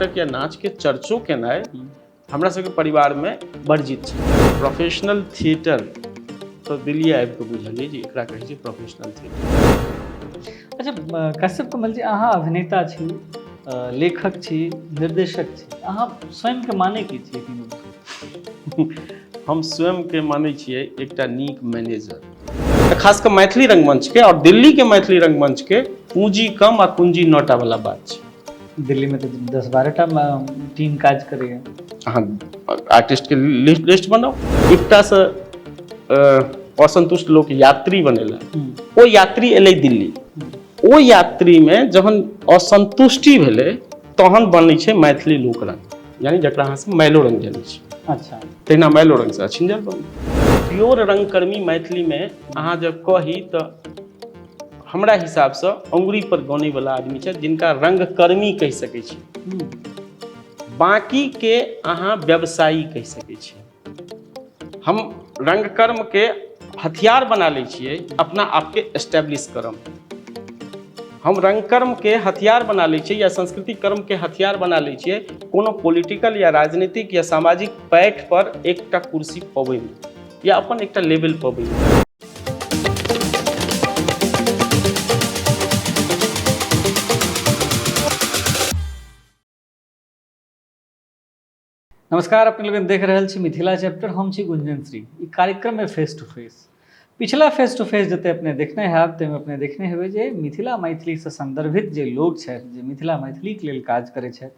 नाटक या नाचके चर्चो केनाइ हमरा सबके परिवारमे वर्जित छै। प्रोफेशनल थिएटर तऽ दिल्ली आबि कऽ बुझलियै जे एकरा कहै छै प्रोफेशनल थिएटर। अच्छा कश्यप कमल जी, अहाँ अभिनेता छी, लेखक छी, निर्देशक छी, अहाँ स्वयंके मानै की छियै? हम स्वयंके मानै छियै एकटा नीक मैनेजर। तऽ खास कऽ मैथिली रंगमंचके आओर दिल्लीके मैथिली रंगमंचके पूँजी कम आ कुंजी 9टा वाला बात छै। दिल्लीमे तऽ 10-12 टा टीम काज करैए। अहाँ आर्टिस्टके लिस्ट बनाउ, एकटासँ असन्तुष्ट लोक यात्री बनेला, ओ यात्री एलै दिल्ली, ओ यात्रीमे जहन असन्तुष्टि भेलै तहन बनै छै मैथिली लोक रंग, यानी जकरा अहाँ सब मैलो रंग जनै छी। अच्छा, तहिना मैलो रंगसँ अछिंजल बनलै। प्योर रंगकर्मी मैथिलीमे अहाँ जब कही तऽ हमरा हिसाबसँ अंगुरी पर गनैवला आदमी छै जिनका रंगकर्मी कहि सकै छी, बाँकीके अहाँ व्यवसायी कहि सकै छी। हम रंगकर्मके हथियार बना लै छियै अपना आपके एस्टेब्लिश करम। हम रंगकर्मके हथियार बना लै छियै या सांस्कृतिक कर्मके हथियार बना लै छियै कोनो पॉलिटिकल या राजनीतिक या सामाजिक पैठ पर एकटा कुर्सी पबैमे या अपन एकटा लेवल पबैमे। नमस्कार, अपने लोगन देख रहल छी मिथिला चैप्टर, हम छी गुंजन श्री। ई कार्यक्रम में फेस टू फेस, पिछला फेस टू फेस जते अपने देखने हैब ताहिमे अपने देखने हेबै जे मिथिला मैथिलीसँ संदर्भित जे लोक छथि, जे मिथिला मैथिलीके लेल काज करै छथि,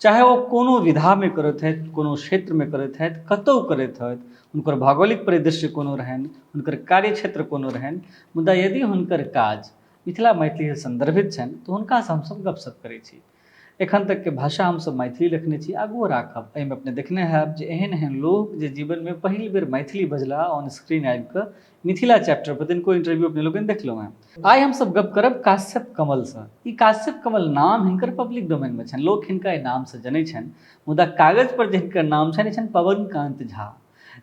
चाहे ओ कोनो विधामे करैत होथि, कोनो क्षेत्रमे करैत होथि, कतहु करैत होथि, हुनकर भौगोलिक परिदृश्य कोनो रहनि, हुनकर कार्यक्षेत्र कोनो रहनि, मुदा यदि हुनकर काज मिथिला मैथिलीसँ संदर्भित छनि तऽ हुनकासँ हमसब गपशप करै छी। एखन तकके भाषा हमसब मैथिली रखने छी, आगुओ राखब। एहिमे अपने देखने हैब जे एहन एहन लोक जे जीवनमे पहिल बेर मैथिली बजला ऑन स्क्रीन आबिकऽ मिथिला चैप्टर पर, तिनको इंटरव्यू अपने लोकनि देखलहुँ हेँ। आइ हमसब गप करब काश्यप कमलसँ। ई काश्यप कमल नाम हिनकर पब्लिक डोमेनमे छनि, लोक हिनका एहि नामसँ जनै छनि, मुदा कागज पर जे हिनकर नाम छनि, ई छनि पवन कान्त झा।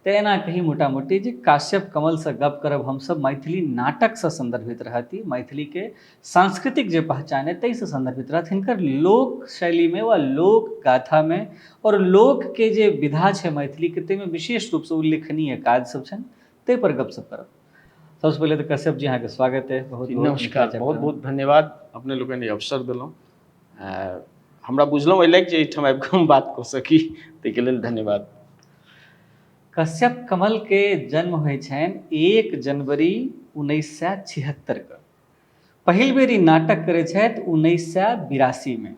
तऽ एना कही मोटा मोटी जे काश्यप कमलसँ गप करब हमसब, मैथिली नाटकसँ सन्दर्भित रहती, मैथिलीके सांस्कृतिक जे पहचान है ताहिसँ सन्दर्भित रहत। हिनकर लोक शैलीमे वा लोक गाथामे आओर लोकके जे विधा छै मैथिलीके ताहिमे विशेष रूपसँ उल्लेखनीय काज सब छनि, ताहि पर गपशप करब। सबसँ पहिले तऽ कश्यप जी अहाँके स्वागत है, बहुत बहुत नमस्कार, बहुत बहुत धन्यवाद अपने लोकनि अवसर देलहुँ, हमरा बुझलहुँ एहि लागि जे एहिठाम आबि कऽ हम बात कऽ सकी, ताहिके लेल धन्यवाद। कश्यप कमल के जन्म होइ छनि 1 जनवरी 1976 के। पहिल बेर ई नाटक करै छथि 1982 मे।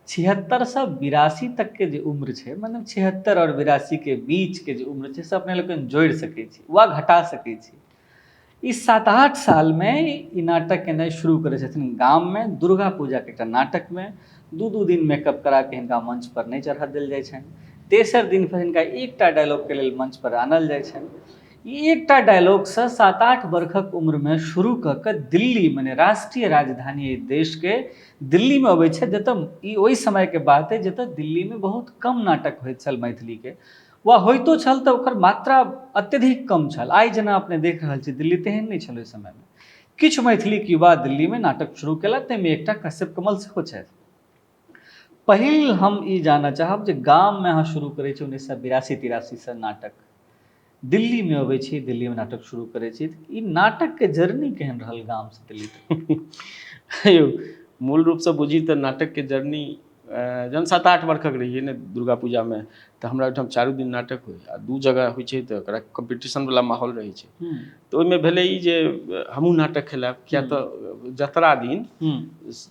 76 से 82 तक के जे उम्र छै, मतलब 76 और 82 के बीच के जे उम्र छै से अपने लोकनि जोड़ि सकै छी वा घटा सकै छी। ई 7-8 साल मे ई नाटक केनाइ शुरू करै छथिन गाममे, दुर्गा पूजाके एकटा नाटकमे। 2-2 दिन मेकअप कराके हिनका मंच पर नहि चढ़ा देल जाइ छनि। तेसर दिन फेर हिनका एकटा डायलॉगके लेल मंच पर आनल जाइ छनि। ई एकटा डायलॉगसँ 7-8 बरखक उम्रमे शुरू कऽ कऽ दिल्ली, मने राष्ट्रीय राजधानी एहि देशके दिल्लीमे अबै छथि, जतऽ ई ओहि समयके बात अइ जतऽ दिल्लीमे बहुत कम नाटक होइत छल मैथिलीके, वा होइतो छल तऽ ओकर मात्रा अत्यधिक कम छल। आइ जेना अपने देख रहल छी दिल्ली तेहन नहि छल ओहि समयमे। किछु मैथिलीके युवा दिल्लीमे नाटक शुरू केलक, ताहिमे एकटा कश्यप कमल सेहो छथि। पहिल हम ई जानऽ चाहब जे गाममे अहाँ शुरू करै छी 1982-83 सँ नाटक, दिल्लीमे अबै छी, दिल्लीमे नाटक शुरू करै छी, ई नाटकके जर्नी केहन रहल गामसँ दिल्ली तक? यौ, मूल रूपसँ बुझी तऽ नाटकके जर्नी जहन 7-8 बरखक रहियै ने दुर्गा पूजामे, तऽ हमरा ओहिठाम 4 दिन नाटक होइ आ 2 जगह होइ छै तऽ ओकरा कम्पीटिशनवला माहौल रहै छै। तऽ ओहिमे भेलै ई जे हमहूँ नाटक खेलायब, किया तऽ जतरा दिन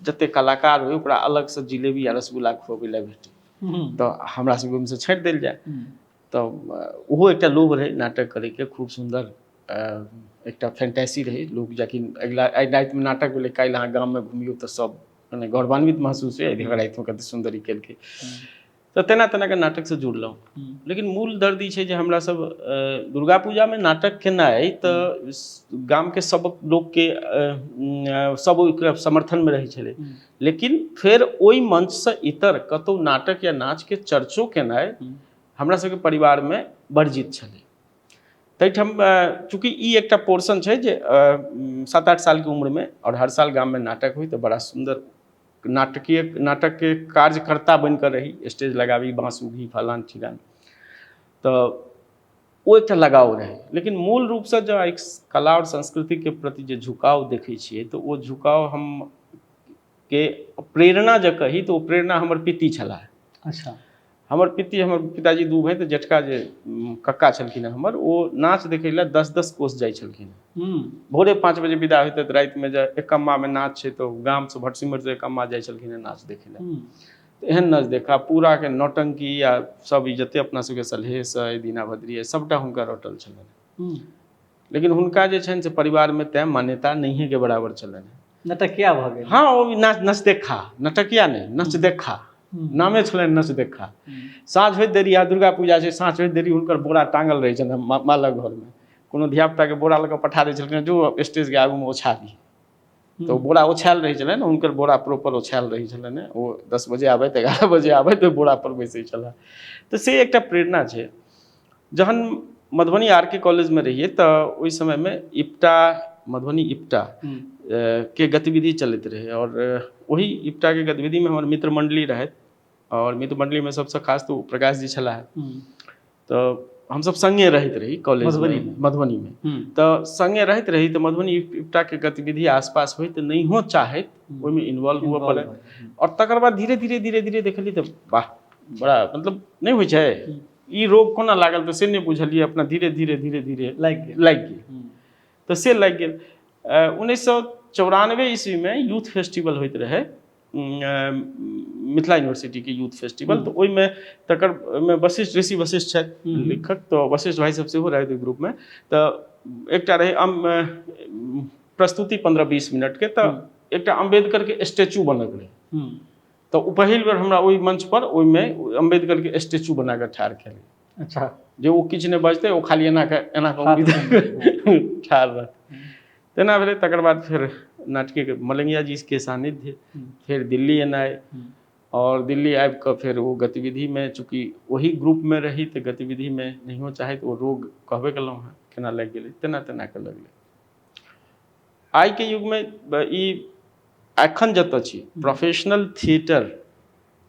जतेक कलाकार होइ ओकरा अलगसँ जिलेबी आ रसगुल्ला खुअबै लए भेटै, तऽ हमरा सबके ओहिमेसँ छाँटि देल जाय। तऽ ओहो एकटा लोभ रहै नाटक करैके, खूब सुन्दर एकटा फैंटेसी रहै। लोक जाकि अगिला आइ रातिमे नाटक भेलै, काल्हि अहाँ गाममे घुमियौ तऽ सब मने गौरवान्वित महसूस होइ, देखऽ रातिमे कते सुन्दर ई केलकै। तऽ तेना तेना कऽ नाटकसँ जुड़लहुँ। लेकिन मूल दर्द ई छै जे हमरा सब दुर्गा पूजामे नाटक केनाइ तऽ गामके सब लोकके सब ओहिके समर्थनमे रहै छलै, लेकिन फेर ओहि मंचसँ इतर कतहु नाटक या नाचके चर्चो केनाइ हमरा सबके परिवारमे वर्जित छलै। ताहिठाम चूँकि ई एकटा पोर्शन छै जे 7-8 सालके उम्रमे और हर साल गाममे नाटक होइ तऽ बड़ा सुन्दर नाटकीय नाटकके कार्यकर्ता बनि कऽ रही, स्टेज लगाबी, बाँस उघी, फलान चिलान, तऽ ओ एकटा लगाव रहै। लेकिन मूल रूपसँ जँ एक कला आओर संस्कृतिके प्रति जे झुकाव देखै छियै तऽ ओ झुकाव हम के प्रेरणा जे कही तऽ ओ प्रेरणा हमर पित्ती छलाह। अच्छा। हमर पित्ती, हमर पिताजी दू भाइ, तऽ जेठका जे कक्का छलखिन हमर, ओ नाच देखै लए 10-10 कोस जाइ छलखिन। भोरे 5 बजे विदा होइत तऽ रातिमे जे एकम्मामे नाच छै तऽ गामसँ भटसिमरसँ एकम्मा जाइ छलखिन हँ नाच देखै लए। तऽ एहन नाच देखा पूराके नौटंकी या सब ई जते अपना सबके सलहेस अइ, दीना भद्री अइ, सबटा हुनका रटल छलनि। लेकिन हुनका जे छनि से परिवारमे तैँ मान्यता नहिएके बराबर छलनि। नटकिया भऽ गेल। हँ, ओ नाच नच देखा, नटकिया नहि, नच देखा, नामे छलनि नच देखा। साँझ होइत देरी, आ दुर्गा पूजा छै, साँझ होइत देरी हुनकर बोरा टाँगल रहै छलनि मालक घरमे। कोनो धियापुताके बोरा लऽ कऽ पठा दै छलखिन, जो स्टेजके आगूमे ओछा दी, तऽ ओ बोरा ओछायल रहै छलनि, हुनकर बोरा प्रॉपर ओछायल रहै छलनि। ओ 10 बजे आबैत, 11 बजे आबैत, ओहि बोरा पर बैसै छलाह। तऽ से एकटा प्रेरणा छै। जहन मधुबनी आर के कॉलेजमे रहियै तऽ ओहि समयमे इप्टा, मधुबनी इप्टा के गतिविधि चलैत रहै, और ओहि इप्टाके गतिविधिमे हमर मित्र मण्डली रहथि, और मित्र मण्डलीमे सबसँ खास तऽ प्रकाश जी छलाह। तऽ हमसब सङ्गे रहैत रही कॉलेज मधुबनीमे, तऽ सङ्गे रहैत रही। तऽ मधुबनी इप्टाके गतिविधि आसपास होइत नहियो चाहैत ओहिमे इन्वॉल्व हुअ पड़ै। और तकर बाद धीरे धीरे धीरे धीरे देखलियै तऽ वाह, बड़ा मतलब नहि होइ छै, ई रोग कोना लागल तऽ से नहि बुझलियै, अपना धीरे धीरे धीरे धीरे लागि गेल। तऽ से लागि गेल। 1994 ईस्वीमे यूथ फेस्टिवल होइत रहै, मिथिला यूनिवर्सिटीके यूथ फेस्टिवल। तऽ ओहिमे तकर ओहिमे वशिष्ठ, ऋषि वशिष्ठ छथि लेखक, तऽ वशिष्ठ भाइ सब सेहो रहथि ओहि ग्रुपमे। तऽ एकटा रहै प्रस्तुति 15-20 मिनटके, तऽ एकटा अम्बेडकरके स्टैचू बनल रहै। तऽ ओ पहिल बेर हमरा ओहि मंच पर ओहिमे अम्बेडकरके स्टैचू बना कऽ ठाढ़ केलकै। अच्छा। जे ओ किछु नहि बजतै, ओ खाली एना कऽ एना कऽ ठाढ़ रहतै, तेना भेलै। तकर बाद फेर नाटकीय मलंगिया जीके सानिध्य, फेर दिल्ली एनाइ, और दिल्ली आबि कऽ फेर ओ गतिविधिमे, चूँकि ओही ग्रुपमे रही तऽ गतिविधिमे नहियो चाहैत ओ रोग कहबे केलहुँ हँ केना लागि गेलै, तेना तेना कऽ लगलै। आइके युगमे ई एखन जतऽ छी प्रोफेशनल थिएटर,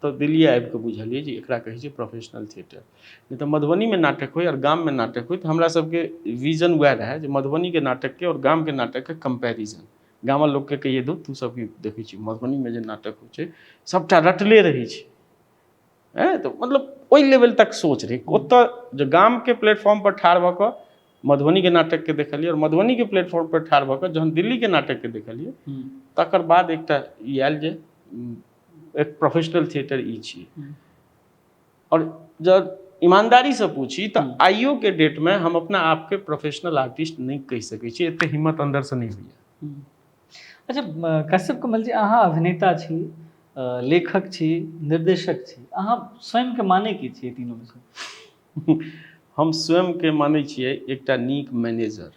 तऽ दिल्ली आबि कऽ बुझलियै जे एकरा कहै छै प्रोफेशनल थिएटर। नहि तऽ मधुबनीमे नाटक होइ आओर गाममे नाटक होइ तऽ हमरा सबके विजन वएह रहै जे मधुबनीके नाटकके आओर गामके नाटकके कम्पैरिजन। गामक लोकके कहियै दो तू सब की देखै छी मधुबनीमे जे नाटक होइ छै सबटा रटले रहै छै, तऽ मतलब ओहि लेवल तक सोच रहै। ओतऽ जे गामके प्लेटफॉर्म पर ठाढ़ भऽ कऽ मधुबनीके नाटकके देखलियै आओर मधुबनीके प्लेटफॉर्म पर ठाढ़ भऽ कऽ जहन दिल्लीके नाटकके देखलियै, तकर बाद एकटा ई आयल जे एक प्रोफेशनल थिएटर ई छियै। और जब ईमानदारीसँ पूछी तऽ आइयो के डेटमे हम अपना आपके प्रोफेशनल आर्टिस्ट नहि कहि सकै छी, एते हिम्मत अन्दरसँ नहि होइए। अच्छा कश्यप कमल जी, अहाँ अभिनेता छी, लेखक छी, निर्देशक छी, अहाँ स्वयंके मानै की छियै तीनों में से? हम स्वयंके मानै छियै एकटा नीक मैनेजर,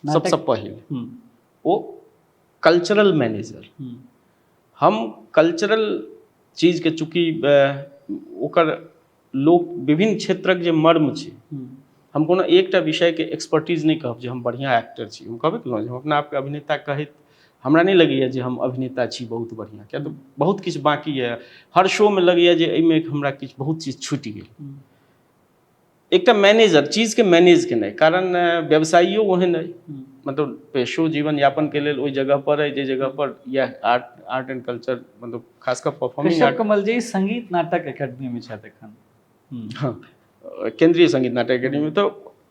सबसँ पहिल ओ कल्चरल मैनेजर। हम कल्चरल चीजके चूँकि ओकर लोक विभिन्न क्षेत्रक जे मर्म छै, हम कोनो एकटा विषयके एक्सपर्टीज नहि कहब जे हम बढ़िआँ एक्टर छी। हम कहबे केलहुँ जे हम अपना आपके अभिनेता कहैत हमरा नहि लगैए जे हम अभिनेता छी बहुत बढ़िआँ, किया तऽ बहुत किछु बाँकी यऽ। हर शोमे लगैए जे एहिमे हमरा किछु बहुत चीज छुटि गेल। एकटा मैनेजर, चीजके मैनेज केनाइ, कारण व्यवसायियो ओहन अइ, मतलब पेशो जीवन यापनके लेल ओहि जगह पर अइ जे जगह पर इएह आर्ट एंड कल्चर, मतलब खास कऽ परफॉर्मिंग कश्यप कमल जी संगीत नाटक एकेडमी में छथि एखन। हाँ, केंद्रीय संगीत नाटक एकेडमी में। तऽ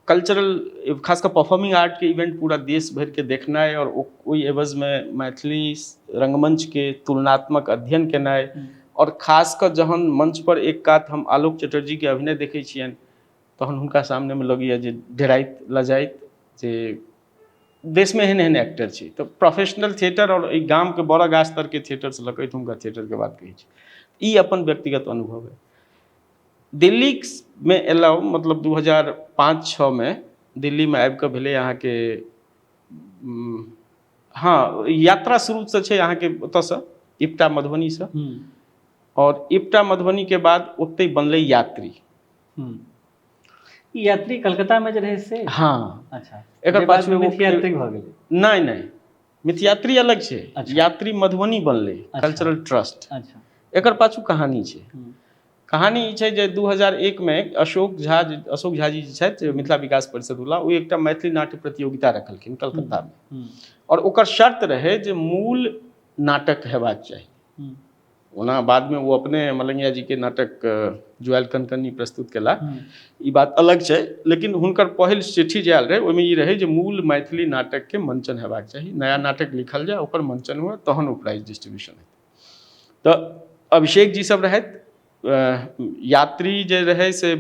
कल्चरल खास कऽ परफॉर्मिंग आर्ट के इवेंट पूरा देश भरिके देखनाइ और ओहि एवजमे मैथिली रंगमंचके तुलनात्मक अध्ययन केनाइ, और खास कऽ जहन मंच पर एक कात हम आलोक चटर्जी के अभिनय देखै छियनि तहन हुनका सामनेमे लगैए जे डेराइत लजाइत जे देशमे एहन एहन एक्टर छै। तऽ प्रोफेशनल थिएटर और एहि गामके बड़ा गाछ तरके थिएटरसँ लऽ कऽ एहिठुमका थिएटरके बात कहै छी, ई अपन व्यक्तिगत अनुभव है। दिल्लीमे एलहुँ, मतलब 2005-6 में दिल्लीमे आबिकऽ भेलै अहाँके, हाँ यात्रा शुरूसँ छै अहाँके ओतऽसँ इप्टा मधुबनीसँ, और इप्टा मधुबनीके बाद ओतहि बनलै यात्री। ई यात्री कलकत्ता में जे रहै से? हाँ। अच्छा, एकर जे बाद पाछू में एगो यात्री भऽ गेलै? नहि नहि, मिथियात्री अलग छै। अच्छा। यात्री मधुबनी बनलै। अच्छा। Cultural trust. अच्छा। एकर पाछू कहानी छै। कहानी ई छै जे 2001 मे अशोक झा, अशोक झा जी जे छथि मिथिला विकास परिषद वला, ओ एकटा मैथिली नाट्य प्रतियोगिता रखलखिन कलकत्तामे और ओकर शर्त रहै जे मूल नाटक हेबाक चाही। ओना बादमे ओ अपने मलंगिया जीके नाटक जुआयल कनकनी प्रस्तुत केला, ई बात अलग छै, लेकिन हुनकर पहिल चिट्ठी जे आयल रहै ओहिमे ई रहै जे मूल मैथिली नाटकके मंचन हेबाक चाही, नया नाटक लिखल जाय, ओकर मंचन हुए, तहन ओ प्राइज डिस्ट्रीब्यूशन हेतै। तऽ अभिषेक जी सब रहथि, यात्री जे रहै से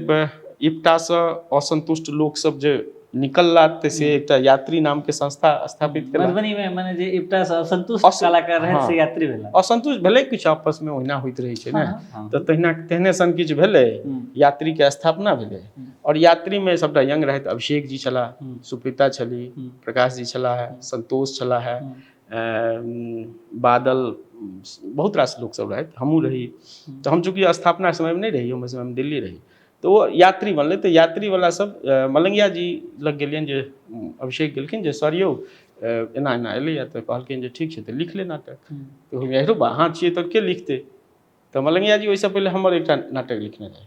इप्टासँ असन्तुष्ट लोकसब जे निकलला तऽ से एकटा यात्री नामके संस्था स्थापित केला मधुबनी में, माने जे एकटा सँ असंतुष्ट कलाकार रहै से यात्री भेला। असन्तुष्ट भेलै किछु आपसमे ओहिना होइत रहै छै ने। हाँ, हाँ। तऽ तहिना तेहने सन किछु भेलै, यात्रीके स्थापना भेलै और यात्रीमे सबटा यंग रहथि, अभिषेक जी छलाह, सुप्रीता छली, प्रकाश जी छलाह, संतोष छलाह, बादल, बहुत रास लोकसब रहथि, हमहूँ रही। तऽ हम चूँकि स्थापना समयमे नहि रही, हम ओहि समयमे दिल्ली रही, तऽ ओ यात्री बनलै। तऽ यात्रीवला सब मलंगिया जी लग गेलियनि जे अभिषेक गेलखिन जे सर यौ एना एना एलैए, तऽ कहलखिन जे ठीक छै तऽ लिख ले नाटक। तऽ हम अहिरो बा अहाँ छियै तऽ के लिखतै? तऽ मलंगिया जी ओहिसँ पहिले हमर एकटा नाटक लिखने रहथि,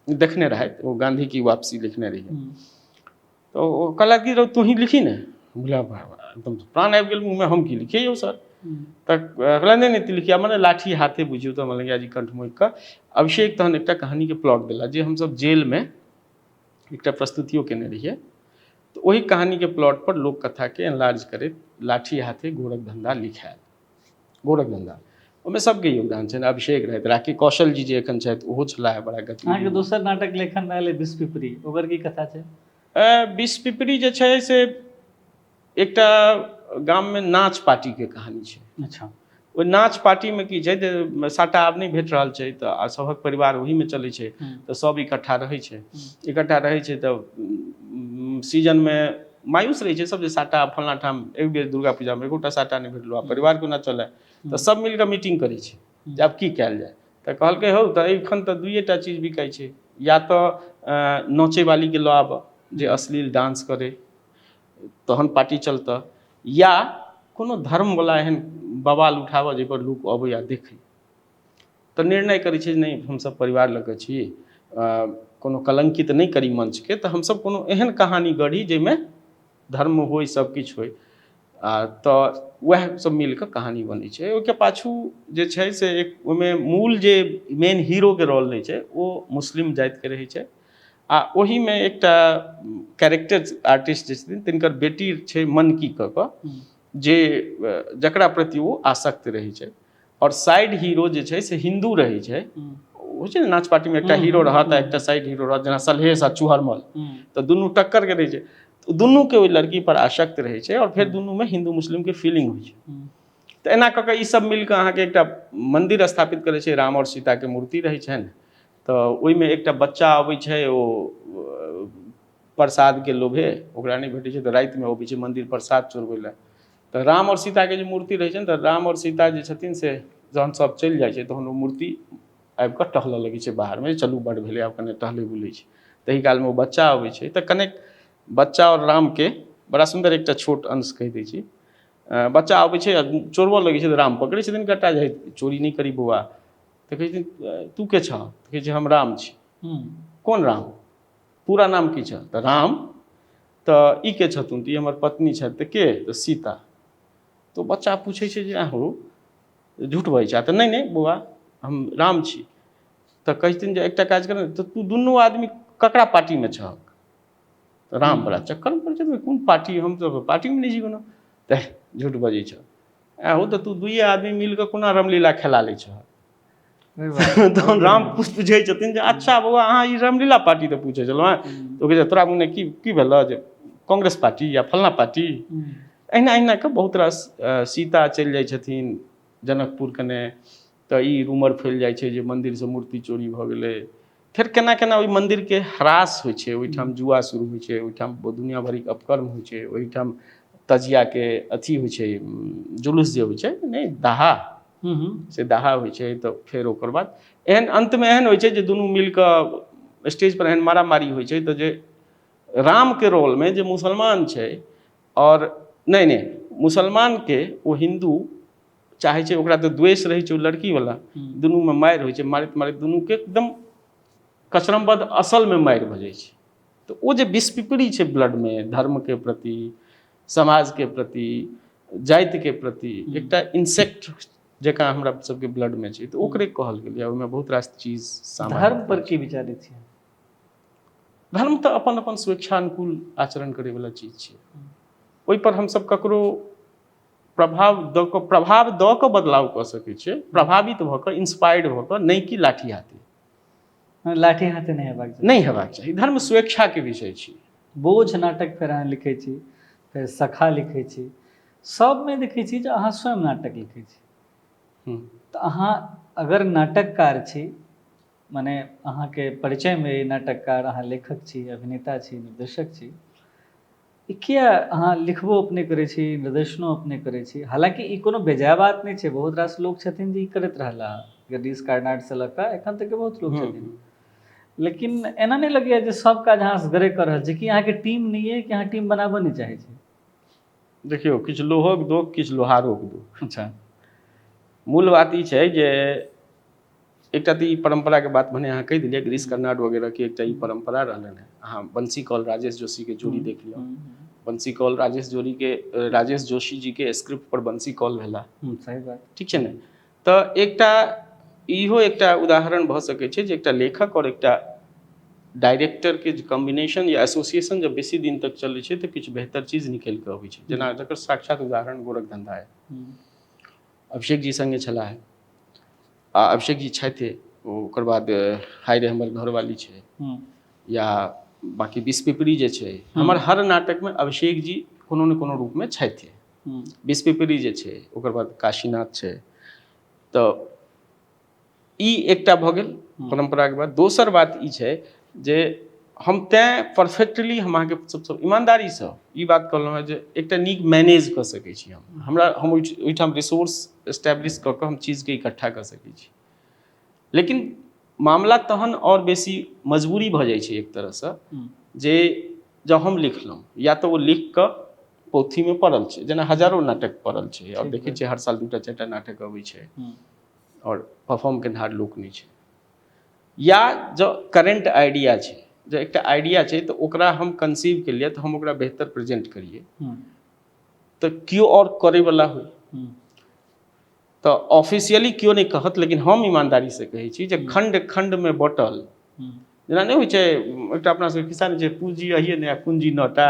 देखने रहथि, ओ गांधी की वापसी लिखने रहियै। तऽ ओ कहलक कि रौ तू ही लिखी ने। बोला एकदम प्राण आबि गेल मुँहमे, हम की लिखियै यौ सर? तऽ कहलक नहि नहि तू लिखिया, मने लाठी हाथे बुझियौ। तऽ मलंगिया जी कंठ मोकि कऽ अभिषेक तहन एकटा कहानीके प्लॉट देला जे हमसब जेलमे एकटा प्रस्तुतियो केने रहियै। तऽ ओहि कहानीके प्लॉट पर लोककथाके एनलार्ज करैत लाठी हाथे गोरख धन्धा लिखायल। गोरख धन्धा ओहिमे सबके योगदान छनि, अभिषेक रहथि, राकेश कौशल जी जे एखन छथि ओहो छलाह बड़ा अहाँके गतिविधि। दोसर नाटक लेखन रहलै विषपिपरी, ओकर की कथा छै? विषपिपरी जे छै से एकटा गाममे नाच पार्टीके कहानी छै। अच्छा। ओहि नाच पार्टीमे की छै जे साटा आब नहि भेट रहल छै, तऽ आ सभक परिवार ओहीमे चलै छै, तऽ सब इकट्ठा रहै छै, इकट्ठा रहै छै तऽ सीजनमे मायूस रहै छै सब जे साटा फलना ठाम एक बेर दुर्गा पूजामे एकोटा साटा नहि भेटलो, आ परिवार कोना चलै? तऽ सब मिलकऽ मीटिंग करै छै जे आब की कयल जाय। तऽ कहलकै हौ तऽ एखन तऽ दुइएटा चीज बिकाइ छै, या तऽ नचैवालीके लऽ आबऽ जे अश्लील डांस करै तहन पार्टी चलतऽ, या कोनो धर्मवला एहन बवाल उठाबऽ जाहिपर लोक अबै आ देखै। तऽ निर्णय करै छै जे नहि, हमसब परिवार लऽ कऽ छी, कोनो कलंकित नहि करी मंचके, तऽ हमसब कोनो एहन कहानी गढ़ी जाहिमे धर्म होइ, सब किछु होइ। आ तऽ वएह सब मिलकऽ कहानी बनै छै। ओहिके पाछू जे छै से एक ओहिमे मूल जे मेन हीरोके रोल लै छै ओ मुस्लिम जातिके रहै छै, आ ओहिमे एकटा कैरेक्टर आर्टिस्ट जे छथिन तिनकर बेटी छै मनकी कऽ कऽ, जे जकरा प्रति ओ आसक्त रहै छै, और साइड हीरो जे छै से हिन्दू रहै छै। होइ छै ने नाच पार्टीमे एकटा हीरो रहत आ एकटा साइड हीरो रहत, जेना सलहेश आ चूहड़मल, तऽ दुनू टक्करके रहै छै, दुनूके ओहि लड़की पर आसक्त रहै छै और फेर दुनूमे हिन्दू मुस्लिमके फीलिंग होइ छै। तऽ एना कऽ कऽ ई सब मिलकऽ अहाँके एकटा मन्दिर स्थापित करै छै, राम और सीताके मूर्ति रहै छनि, तऽ ओहिमे एकटा बच्चा अबै छै, ओ प्रसादके लोभे ओकरा नहि भेटै छै, तऽ रातिमे अबै छै मन्दिर प्रसाद चोरबै लए। तऽ राम और सीताके जे मूर्ति रहै छनि, तऽ राम और सीता जे छथिन से जहन सब चलि जाइ छै तहन ओ मूर्ति आबि कऽ टहलऽ लगै छै बाहरमे, चलू बड़ भेलै आब कने टहलै बुलै छै। ताहि कालमे ओ बच्चा अबै छै, तऽ कनेक बच्चा आओर रामके बड़ा सुन्दर एकटा छोट अंश कहि दै छी। बच्चा अबै छै आ चोरबऽ लगै छै, तऽ राम पकड़ै छथिन कट्टा जे चोरी नहि करी बौआ। तऽ कहै छथिन तू के छह? तऽ कहै छै हम राम छी। कोन राम? पूरा नाम की छह? तऽ राम। तऽ ई के छथुन? तऽ ई हमर पत्नी छथि। तऽ के? तऽ सीता। तऽ बच्चा पूछै छै जे अहूँ झूठ बजै छै? तऽ नहि नहि बौआ, हम राम छी। तऽ कहै छथिन जे एकटा काज कर ने, तऽ तू दुनू आदमी ककरा पार्टीमे छहक? तऽ राम बड़ा चक्करमे पड़ै छै, कोन पार्टी, हम तऽ पार्टीमे नहि छी कोनो। तऽ झूठ बजै छह आहो, तऽ तू दुइए आदमी मिल कऽ कोना रामलीला खेला लै छह? तहन राम पूछै छथिन जे अच्छा बौआ, अहाँ ई रामलीला पार्टी तऽ पूछै छलहुँ हेँ। तऽ ओ कहै छै तोरा मुँह की की भेल जे कांग्रेस पार्टी या फलना पार्टी। अहिना अहिना कऽ बहुत रास सीता चलि जाइ छथिन जनकपुर कने, तऽ ई रूमर फैल जाइ छै जे मन्दिरसँ मूर्ति चोरी भऽ गेलै। फेर केना केना ओहि मन्दिरके ह्रास होइ छै, ओहिठाम जुआ शुरू होइ छै, ओहिठाम दुनिया भरिक अपकर्म होइ छै, ओहिठाम तजियाके अथी होइ छै, जुलूस जे होइ छै नहि दाहा, से दाहा होइ छै। तऽ फेर ओकर बाद एहन अन्तमे एहन होइ छै जे दुनू मिलकऽ स्टेज पर एहन मारामारी होइ छै, तऽ जे रामके रोलमे जे मुसलमान छै और नहि नहि, मुसलमानके ओ हिन्दू चाहै छै, ओकरा तऽ द्वेष रहै छै ओ लड़कीवला, दुनूमे मारि होइ छै, मारैत मारैत दुनूके एकदम कचरमबद्ध असलमे मारि भऽ जाइ छै। तऽ ओ जे विषपिपरी छै ब्लडमे, धर्मके प्रति, समाजके प्रति, जातिके प्रति, एकटा इंसेक्ट जकाँ हमरा सबके ब्लडमे छै, तऽ ओकरे कहल गेलै। ओहिमे बहुत रास चीज सामान्य। धर्म पर की विचारै छियै? धर्म तऽ अपन अपन स्वेच्छानुकूल आचरण करैवला चीज छै। ओहिपर हमसब ककरो प्रभाव दऽ कऽ, प्रभाव दऽ कऽ बदलाव कऽ सकै छियै, प्रभावित भऽ कऽ, इंस्पायर्ड भऽ कऽ, नहि कि लाठी हाथे। लाठी हाथे नहि हेबाक चाही, नहि हेबाक चाही। धर्म स्वेच्छाके विषय छी। बोझ नाटक फेर अहाँ लिखै छी, फेर सखा लिखै छी, सबमे देखै छी जे अहाँ स्वयं नाटक लिखै छी। तऽ अहाँ अगर नाटककार छी, मने अहाँके परिचयमे नाटककार, अहाँ लेखक छी, अभिनेता छी, निर्देशक छी, ई किया अहाँ लिखबो अपने करै छी, निर्देशनो अपने करै छी? हालाँकि ई कोनो बेजाय बात नहि छै, बहुत रास लोक छथिन जे ई करैत रहला, गिरीश कार्नाडसँ लऽ कऽ एखन तक बहुत लोक छथिन, लेकिन एना नहि लगैए जे सब काज अहाँ असगरे कऽ रहल छी? कि अहाँके टीम नहि अइ, कि अहाँ टीम बनाबऽ नहि चाहै छी? देखियौ, किछु लोहोक दोख, किछु लोहारोक दोख। अच्छा। मूल बात ई छै जे एकटा तऽ ई परम्पराके बात भने अहाँ कहि देलियै, गिरीश कर्नाड वगैरहके एकटा ई परम्परा रहलनि हेँ। अहाँ बंसी कौल राजेश जोशीके जोड़ी देख लिअ, बंसी कौल राजेश जोड़ीके, राजेश जोशी जीके स्क्रिप्ट पर बंसी कौल भेला। सही बात, ठीक छै ने? तऽ एकटा इहो एकटा उदाहरण भऽ सकै छै जे एकटा लेखक आओर एकटा डायरेक्टरके जे कॉम्बिनेशन या एसोसिएशन जब बेसी दिन तक चलै छै तऽ किछु बेहतर चीज निकलि कऽ अबै छै। जेना जकर साक्षात उदाहरण गोरख धन्धा है, अभिषेक जी सङ्गे छलाह है, आ अभिषेक जी छथि, ओकर बाद हाय रे हमर घरवाली छै, या बाँकी बिसपिपरी जे छै, हमर हर नाटकमे अभिषेक जी कोनो ने कोनो रूपमे छथि। बिसपिपरी जे छै, ओकर बाद काशीनाथ छै। तऽ ई एकटा भऽ गेल परम्पराके बात। दोसर बात ई छै जे हम तैँ परफेक्टली हम अहाँके सबसँ ईमानदारीसँ ई बात कहलहुँ हेँ जे एकटा नीक मैनेज कऽ सकै छी हम, हम ओहिठाम रिसोर्स एस्टैब्लिश कऽ कऽ हम चीजके इकट्ठा कऽ सकै छी। लेकिन मामला तहन आओर बेसी मजबूरी भऽ जाइ छै एक तरहसँ, जे जँ हम लिखलहुँ या तऽ ओ लिख कऽ पोथीमे पड़ल छै, जेना हजारो नाटक पड़ल छै, आओर देखै छियै हर साल 2-4 टा नाटक अबै छै आओर परफॉर्म केनहार लोक नहि छै। या जँ करेंट आइडिया छै, जे एकटा आइडिया छै तऽ ओकरा हम कंसीव केलियै तऽ हम ओकरा बेहतर प्रेजेंट करियै, तऽ केओ आओर करैवला होइ तऽ ऑफिशियली केओ नहि कहत, लेकिन हम ईमानदारीसँ कहै छी जे खण्ड खण्डमे बँटल, जेना नहि होइ छै एकटा अपना सबके खिस्सा नहि छै, पूँजी अहिए नहि पूँजी 9टा,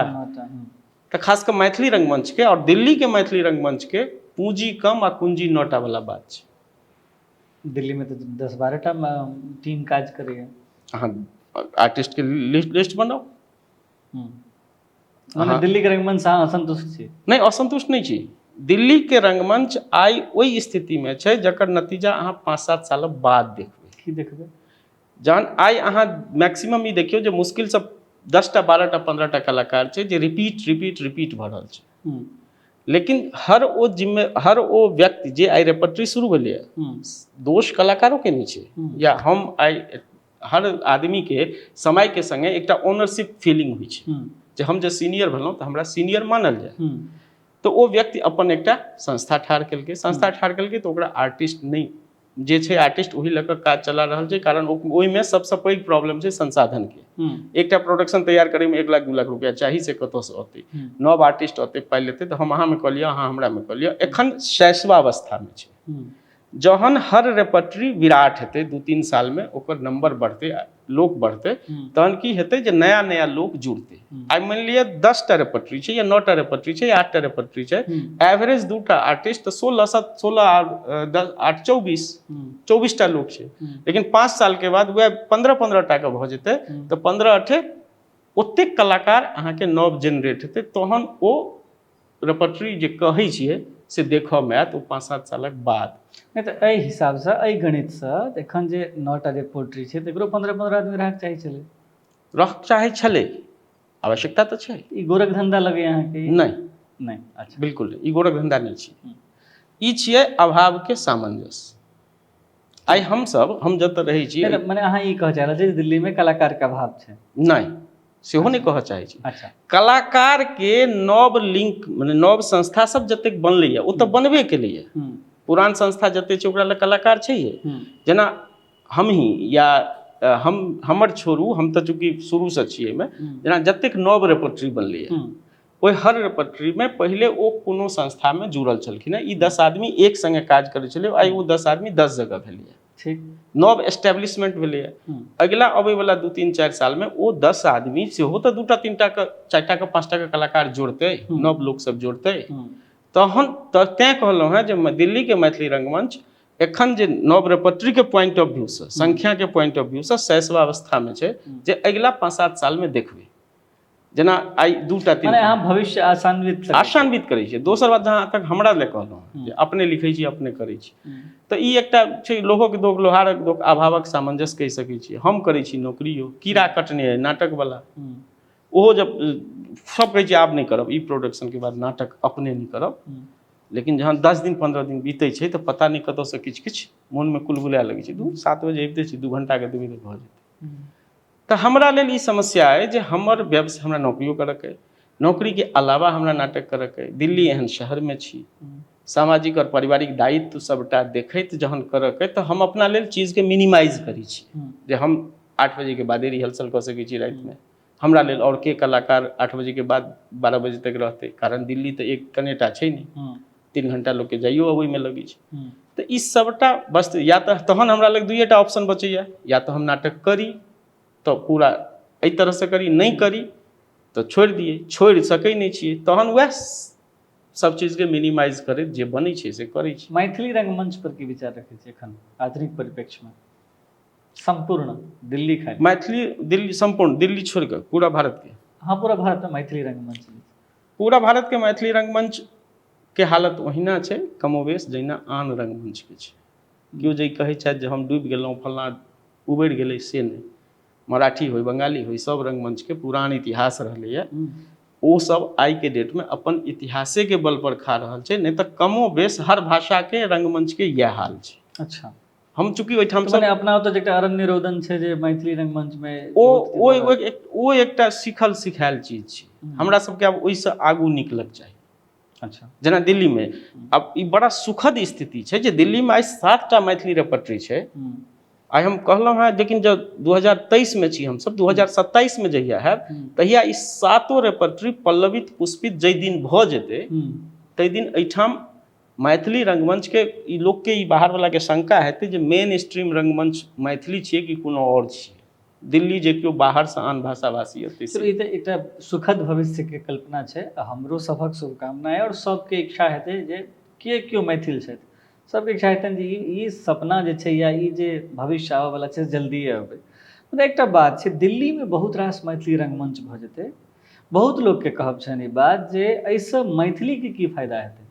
तऽ खास कऽ मैथिली रंगमंचके आओर दिल्लीके मैथिली रंगमंचके पूँजी कम आ कुंजी 9टा वाला बात छै। दिल्लीमे तऽ 10-12 टा टीम काज करैए। अहाँ आर्टिस्टके लिस्ट बनाउ। मने दिल्लीके रंगमंच अहाँ असन्तुष्ट छी? नहि, असन्तुष्ट नहि छी। दिल्लीके रंगमंच आइ ओहि स्थितिमे छै जकर नतीजा अहाँ 5-7 साल बाद देखबै। की देखबै? जहन आइ अहाँ मैक्सिमम ई देखियौ जे मुश्किलसँ 10टा 12टा 15टा कलाकार छै जे रिपीट रिपीट रिपीट भऽ रहल छै। लेकिन हर ओ जिम्मे, हर ओ व्यक्ति जे आइ रेपर्टरी शुरू भेलैए, दोष कलाकारोके नहि छै, या हम आइ हर आदमीके समयके सङ्गे एकटा ओनरशिप फीलिंग होइ छै जे हम जे सीनियर भेलहुँ तऽ हमरा सीनियर मानल जाय। तऽ ओ व्यक्ति अपन एकटा संस्था ठाढ़ केलकै, संस्था ठाढ़ केलकै तऽ ओकरा आर्टिस्ट नहि, जे छै आर्टिस्ट ओहि लऽ कऽ काज चला रहल छै, कारण ओहिमे सबसँ पैघ प्रॉब्लम छै संसाधनके। एकटा प्रोडक्शन तैयार करैमे 1 लाख 2 लाख रुपया चाही, से कतऽसँ अतै? नव आर्टिस्ट अतै, पाइ लेतै, तऽ हम अहाँमे कऽ लिअ, अहाँ हमरामे कऽ लिअ। एखन शैशवावस्थामे छै। जहन हर रेपर्टरी विराट हेतै, 2-3 सालमे ओकर नंबर बढ़तै, लोक बढ़तै, तहन की हेतै जे नया नया लोक जुड़तै। आइ मानि लिअ 10टा रेपर्टरी छै या 9टा रेपर्टरी छै या 8टा रेपर्टरी छै, एवरेज 2टा आर्टिस्ट तऽ 16 7 16 10 8 24 24टा लोक छै। लेकिन 5 सालके बाद वएह 15-15 टाके भऽ जेतै, तऽ 15 8 ओतेक कलाकार अहाँके नव जेनरेट हेतै, तहन ओ रेपर्टरी जे कहै छियै से देखऽमे आयत ओ 5-7 सालक बाद। नहि तऽ एहि हिसाबसँ, एहि गणितसँ एखन जे 9टा रेपर्टरी छै तकरो 15-15 आदमी रहक चाही छलै। रहक चाही छलै, आवश्यकता तऽ छै। ई गोरख धन्धा लगैए अहाँके? नहि नहि, अच्छा, बिल्कुल नहि, ई गोरख धन्धा नहि छियै, ई छियै अभावके सामंजस्य। आइ हमसब, हम जतऽ रहै छी, मने अहाँ ई कहऽ चाह रहल छी जे दिल्लीमे कलाकारके अभाव छै? नहि, सेहो नहि कहऽ चाहै छी। अच्छा। कलाकारके नव लिंक मने नव संस्था सब जतेक बनलैए ओ तऽ बनबे केलैए। पुरान संस्था जतेक छै ओकरा लग कलाकार छैहे। जेना हमही या हम हमर छोड़ू, हम तऽ चूँकि शुरूसँ छियै एहिमे, जेना जतेक नव रेपर्टरी बनलैए ओहि हर रेपर्टरीमे पहिले ओ कोनो संस्थामे जुड़ल छलखिन हेँ। ई 10 आदमी एक सङ्गे काज करै छलै, आइ ओ 10 आदमी 10 जगह भेलैए। ठीक, नव एस्टेब्लिशमेंट भेलैए। अगिला अबैवला 2-3-4 सालमे ओ 10 आदमी सेहो तऽ 2टा 3टा के 4टा के 5टा के कलाकार जोड़तै, नव लोकसभ जोड़तै। तहन तऽ तैँ कहलहुँ हेँ जे दिल्लीके मैथिली रंगमंच एखन जे नव रेपर्टरीके पॉइंट ऑफ व्यू से, संख्याके पॉइंट ऑफ व्यू से शैशवावस्थामे छै, जे अगिला 5-7 सालमे देखबै। जेना आइ 2टा 3 मने अहाँ भविष्य आशान्वित आशान्वित करै छियै। दोसर बात जहाँ तक हमरा लए कहलहुँ जे अपने लिखै छी अपने करै छी, तऽ ई एकटा छै लोहोके दोख लोहारक दोख, अभावक सामंजस्य कहि सकै छियै। हम करै छी नौकरियो, कीड़ा कटने अइ नाटकवला, ओहो जब सब कहै छै आब नहि करब, ई प्रोडक्शनके बाद नाटक अपने नहि करब, लेकिन जहन 10 दिन 15 दिन बीतै छै तऽ पता नहि कतऽसँ किछु किछु मोनमे कुलबुलाए लगै छै। 2-7 बजे अबिते छी, 2 घंटाके देबै तऽ भऽ जेतै। तऽ हमरा लेल ई समस्या अइ जे हमर व्यवसाय, हमरा नौकरियो करऽके अइ, नौकरीके अलावा हमरा नाटक करऽके अइ, दिल्ली एहन शहरमे छी, सामाजिक आओर पारिवारिक दायित्व सबटा देखैत जहन करऽके तऽ हम अपना लेल चीजके मिनिमाइज करै छी जे हम 8 बजेके बादे रिहर्सल कऽ सकै छी रातिमे। हमरा लेल आओर के कलाकार 8 बजेके बाद 12 बजे तक रहतै, कारण दिल्ली तऽ एक कनेटा छै नहि, 3 घंटा लोकके जाइयो अबैमे लगै छै। तऽ ई सबटा वस्तु या तऽ तहन हमरा लग 2टा ऑप्शन बचैया, या तऽ हम नाटक करी तऽ पूरा एहि तरहसँ करी, नहि करी तऽ छोड़ि दियै, छोड़ि सकै नहि छियै, तहन वएह सब चीजके मिनिमाइज करैत जे बनै छै से करै छी। मैथिली रंगमंच पर की विचार रखै छी एखन आधुनिक परिप्रेक्ष्यमे? सम्पूर्ण दिल्ली खाली मैथिली दिल्ली सम्पूर्ण दिल्ली छोड़ि कऽ पूरा भारतके? हाँ, पूरा भारतमे मैथिली रंगमंच, पूरा भारतके मैथिली रंगमंच के हालत ओहिना छै कमोबेश जहिना आन रंगमंचके छै। केओ जे कहै छथि जे हम डूबि गेलहुँ फल्लाँ उबरि गेलै, से नहि। मराठी होइ बंगाली होइ सब रंगमंचके पुरान इतिहास रहलैए, ओ सब आइके डेटमे अपन इतिहासेके बल पर खा रहल छै, नहि तऽ कमोबेश हर भाषाके रंगमंचके इएह हाल छै। अच्छा, हम चूँकि ओहिठाम मने अपना ओतऽ एकटा अरण्य रोदन छै जे मैथिली रंगमंच मे ओ ओ एकटा सीखल सिखायल चीज छै, हमरा सबके आब ओहिसँ आगू निकलक चाही। अच्छा, जेना दिल्लीमे आब ई बड़ा सुखद स्थिति छै जे दिल्लीमे आइ 7टा मैथिली रेपर्टरी छै। आइ हम कहलहुँ हेँ, लेकिन जब 2023 मे छी हमसब, 2027 मे जहिया हैत तहिया ई 7 रेपर्टरी पल्लवित पुष्पित जाहि दिन भऽ जेतै ताहि दिन एहिठाम मैथिली रंगमंचके ई लोकके ई बाहरवलाके शंका हेतै जे मेन स्ट्रीम रंगमंच मैथिली छियै कि कोनो आओर छियै। दिल्ली जे केओ बाहरसँ आन भाषा भाषी अतै। ई तऽ एकटा सुखद भविष्यके कल्पना छै, हमरो सभक शुभकामना अइ आओर सबके इच्छा हेतै जे के केओ मैथिल छथि सबके इच्छा हेतनि जे ई सपना जे छै या ई जे भविष्य आबऽवला छै जल्दिए अबै। मुदा एकटा बात छै, दिल्लीमे बहुत रास मैथिली रंगमंच भऽ जेतै, बहुत लोकके कहब छनि ई बात जे एहिसँ मैथिलीके की फायदा हेतै।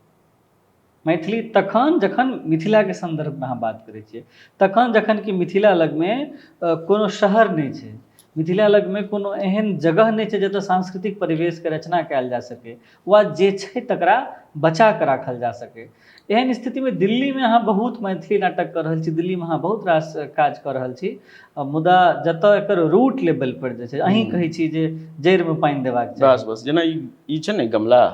मैथिली तखन जखन मिथिलाके सन्दर्भमे अहाँ बात करै छियै, तखन जखन कि मिथिला लगमे कोनो शहर नहि छै, मिथिला लगमे कोनो एहन जगह नहि छै जतऽ सांस्कृतिक परिवेशके रचना कयल जा सकै वा जे छै तकरा बचा कऽ राखल जा सकै। एहन स्थितिमे दिल्लीमे अहाँ बहुत मैथिली नाटक कऽ रहल छी, दिल्लीमे अहाँ बहुत रास काज कऽ रहल छी, मुदा जतऽ एकर रूट लेवल पर जे छै अहीं कहै छी जे जड़िमे पानि देबाक चाही। बस बस, जेना ई छै ने गमला,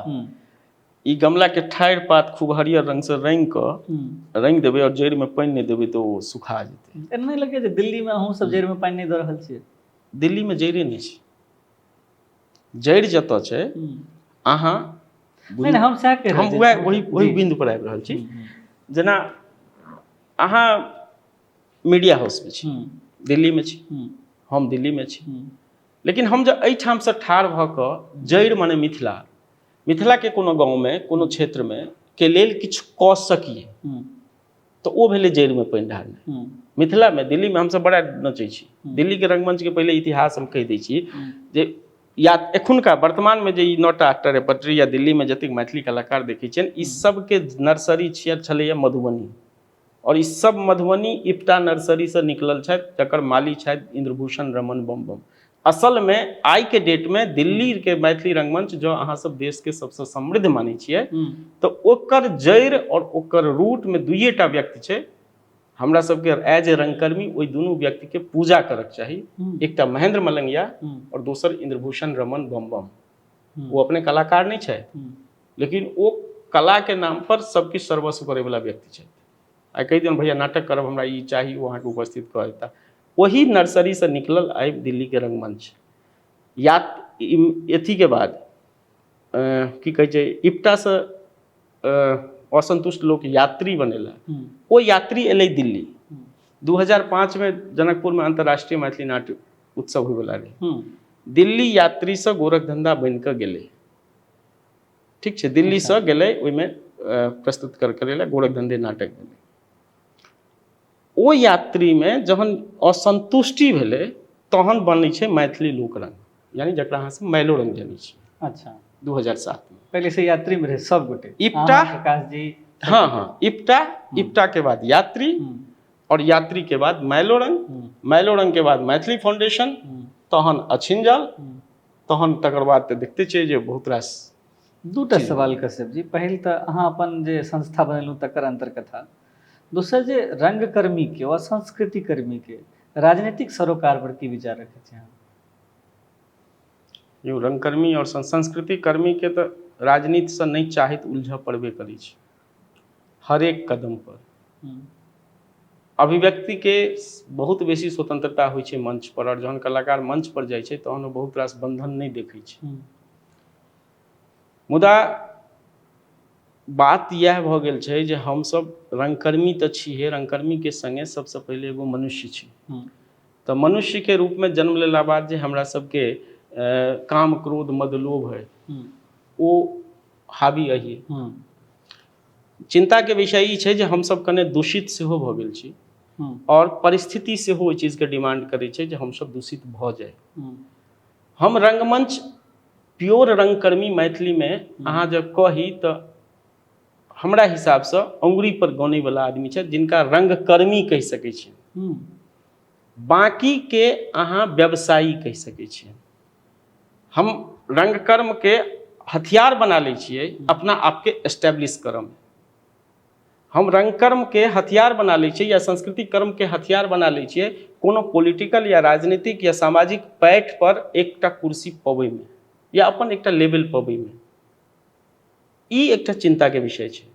ई गमला के ठाढ़ि पात खूब हरियर रंग से रंग कऽ रंग देबै और जड़ि में पानि नहि देबै तऽ ओ सुखा जेतै। एना नहि लगै जे दिल्ली में अहूँ सब जड़ि में पानि नहि दऽ रहल छियै? दिल्ली में जड़ि नहि छै, जड़ि जतऽ छै अहाँ नहि, हम सएह कहि रहल छी, हम वएह वही बिन्दु पर आबि रहल छी। जेना अहाँ मीडिया हाउस में छी, दिल्ली में छी, हम दिल्ली में छी, लेकिन हम जे एहिठामसँ ठाढ़ भऽ कऽ जड़ि माने मिथिला, मिथिलाके कोनो गाँवमे कोनो क्षेत्रमे के लेल किछु कऽ सकिए तऽ ओ भेलै जड़िमे पानि ढारनाइ। मिथिलामे दिल्लीमे हमसब बड़ा नचै छी, दिल्लीके रंगमंचके पहिले इतिहास हम कहि दै छी जे या एखुनका वर्तमानमे जे ई 9टा 8टा रेपर्टरी या दिल्लीमे जतेक मैथिली कलाकार देखै छियनि ई सबके नर्सरी छियै छलैए मधुबनी, और ई सब मधुबनी इप्टा नर्सरीसँ निकलल छथि जकर माली छथि इंद्रभूषण रमन बम बम। असलमे आइके डेटमे दिल्लीके मैथिली रंगमंच जँ अहाँ सब देशके सबसँ समृद्ध मानै छियै तऽ ओकर जड़ि और ओकर रूटमे 2टा व्यक्ति छै, हमरा सबके एज ए रंगकर्मी ओहि दुनू व्यक्तिके पूजा करक चाही। एकटा महेंद्र मलंगिया और दोसर इंद्रभूषण रमन बम बम। ओ अपने कलाकार नहि छथि, लेकिन ओ कलाके नाम पर सबकिछु सर्वस्व करैवला व्यक्ति छथि। आइ कहि दियौन भैया नाटक करब, हमरा ई चाही, ओ अहाँके उपस्थित कऽ देता। ओही नर्सरीसँ निकलल आइ दिल्लीके रंगमंच। या अथीके बाद की कहै छै, इप्टासँ असन्तुष्ट लोक यात्री बनेला, ओ यात्री एलै दिल्ली। 2005 में जनकपुरमे अन्तर्राष्ट्रीय मैथिली नाट्य उत्सव होइवला रहै। दिल्ली यात्रीसँ गोरखधंधा बनि कऽ गेलै, ठीक छै, दिल्लीसँ गेलै ओहिमे प्रस्तुत करै लए, गोरखधंधे नाटक भेलै। ओ यात्रीमे जहन असन्तुष्टि भेलै तहन बनै छै मैथिली लोकरंग, यानी जकरा अहाँ सब मैलो रंग जनै छी। अच्छा, 2007 में पहले से यात्री में रहे सब गोटे, इप्टा, प्रकाश जी। हाँ हाँ, इप्टा, इप्टा के बाद यात्री, और यात्री के बाद मैलोरंग, मैलोरंग के बाद मैथिली फाउंडेशन, तहन अछिंजल, तहन तकर बाद तऽ देखते छियै जे बहुत रास। दूटा सवाल कश्यप जी, पहिल तऽ अहाँ अपन जे संस्था बनेलहुँ तकर अंतर्कथा, दोसर जे रंगकर्मी के वा संस्कृति कर्मी के राजनीतिक सरोकार पर की विचार रखै छी अहाँ? यौ, रंगकर्मी और संस्कृति कर्मी के तऽ राजनीतिसँ नहि चाहैत उलझऽ पड़बे करै छै हरेक कदम पर। अभिव्यक्ति के बहुत बेसी स्वतंत्रता होइ छै मंच पर, और जहन कलाकार मंच पर जाइ छै तहन ओ बहुत रास बंधन नहि देखै छै। मुदा बात इएह भऽ गेल छै जे हमसब रंगकर्मी तऽ छीहे, रंगकर्मीके सङ्गे सबसँ पहिले एगो मनुष्य छी। तऽ मनुष्यके रूपमे जन्म लेला बाद जे हमरा सबके काम क्रोध मद लोभ है, ओ हावी अहि। चिंताके विषय ई छै जे हमसब कने दूषित सेहो भऽ गेल छी, और परिस्थिति सेहो ओहि चीजके डिमांड करै छै जे हमसब दूषित भऽ जाइ। हम रंगमंच प्योर रंगकर्मी मैथिलीमे अहाँ जब कही तऽ हमरा हिसाबसँ अंगुरी पर गनैवला आदमी छथि जिनका रंगकर्मी कहि सकै छी, बाँकीके अहाँ व्यवसायी कहि सकै छियै। हम रंगकर्मके हथियार बना लै छियै अपना आपके एस्टेब्लिश करऽमे। हम रंगकर्मके हथियार बना लै छियै या सांस्कृतिक कर्मके हथियार बना लै छियै कोनो पॉलिटिकल या राजनीतिक या सामाजिक पैठ पर एकटा कुर्सी पबैमे या अपन एकटा लेवल पबैमे। ई एकटा चिंताके विषय छै।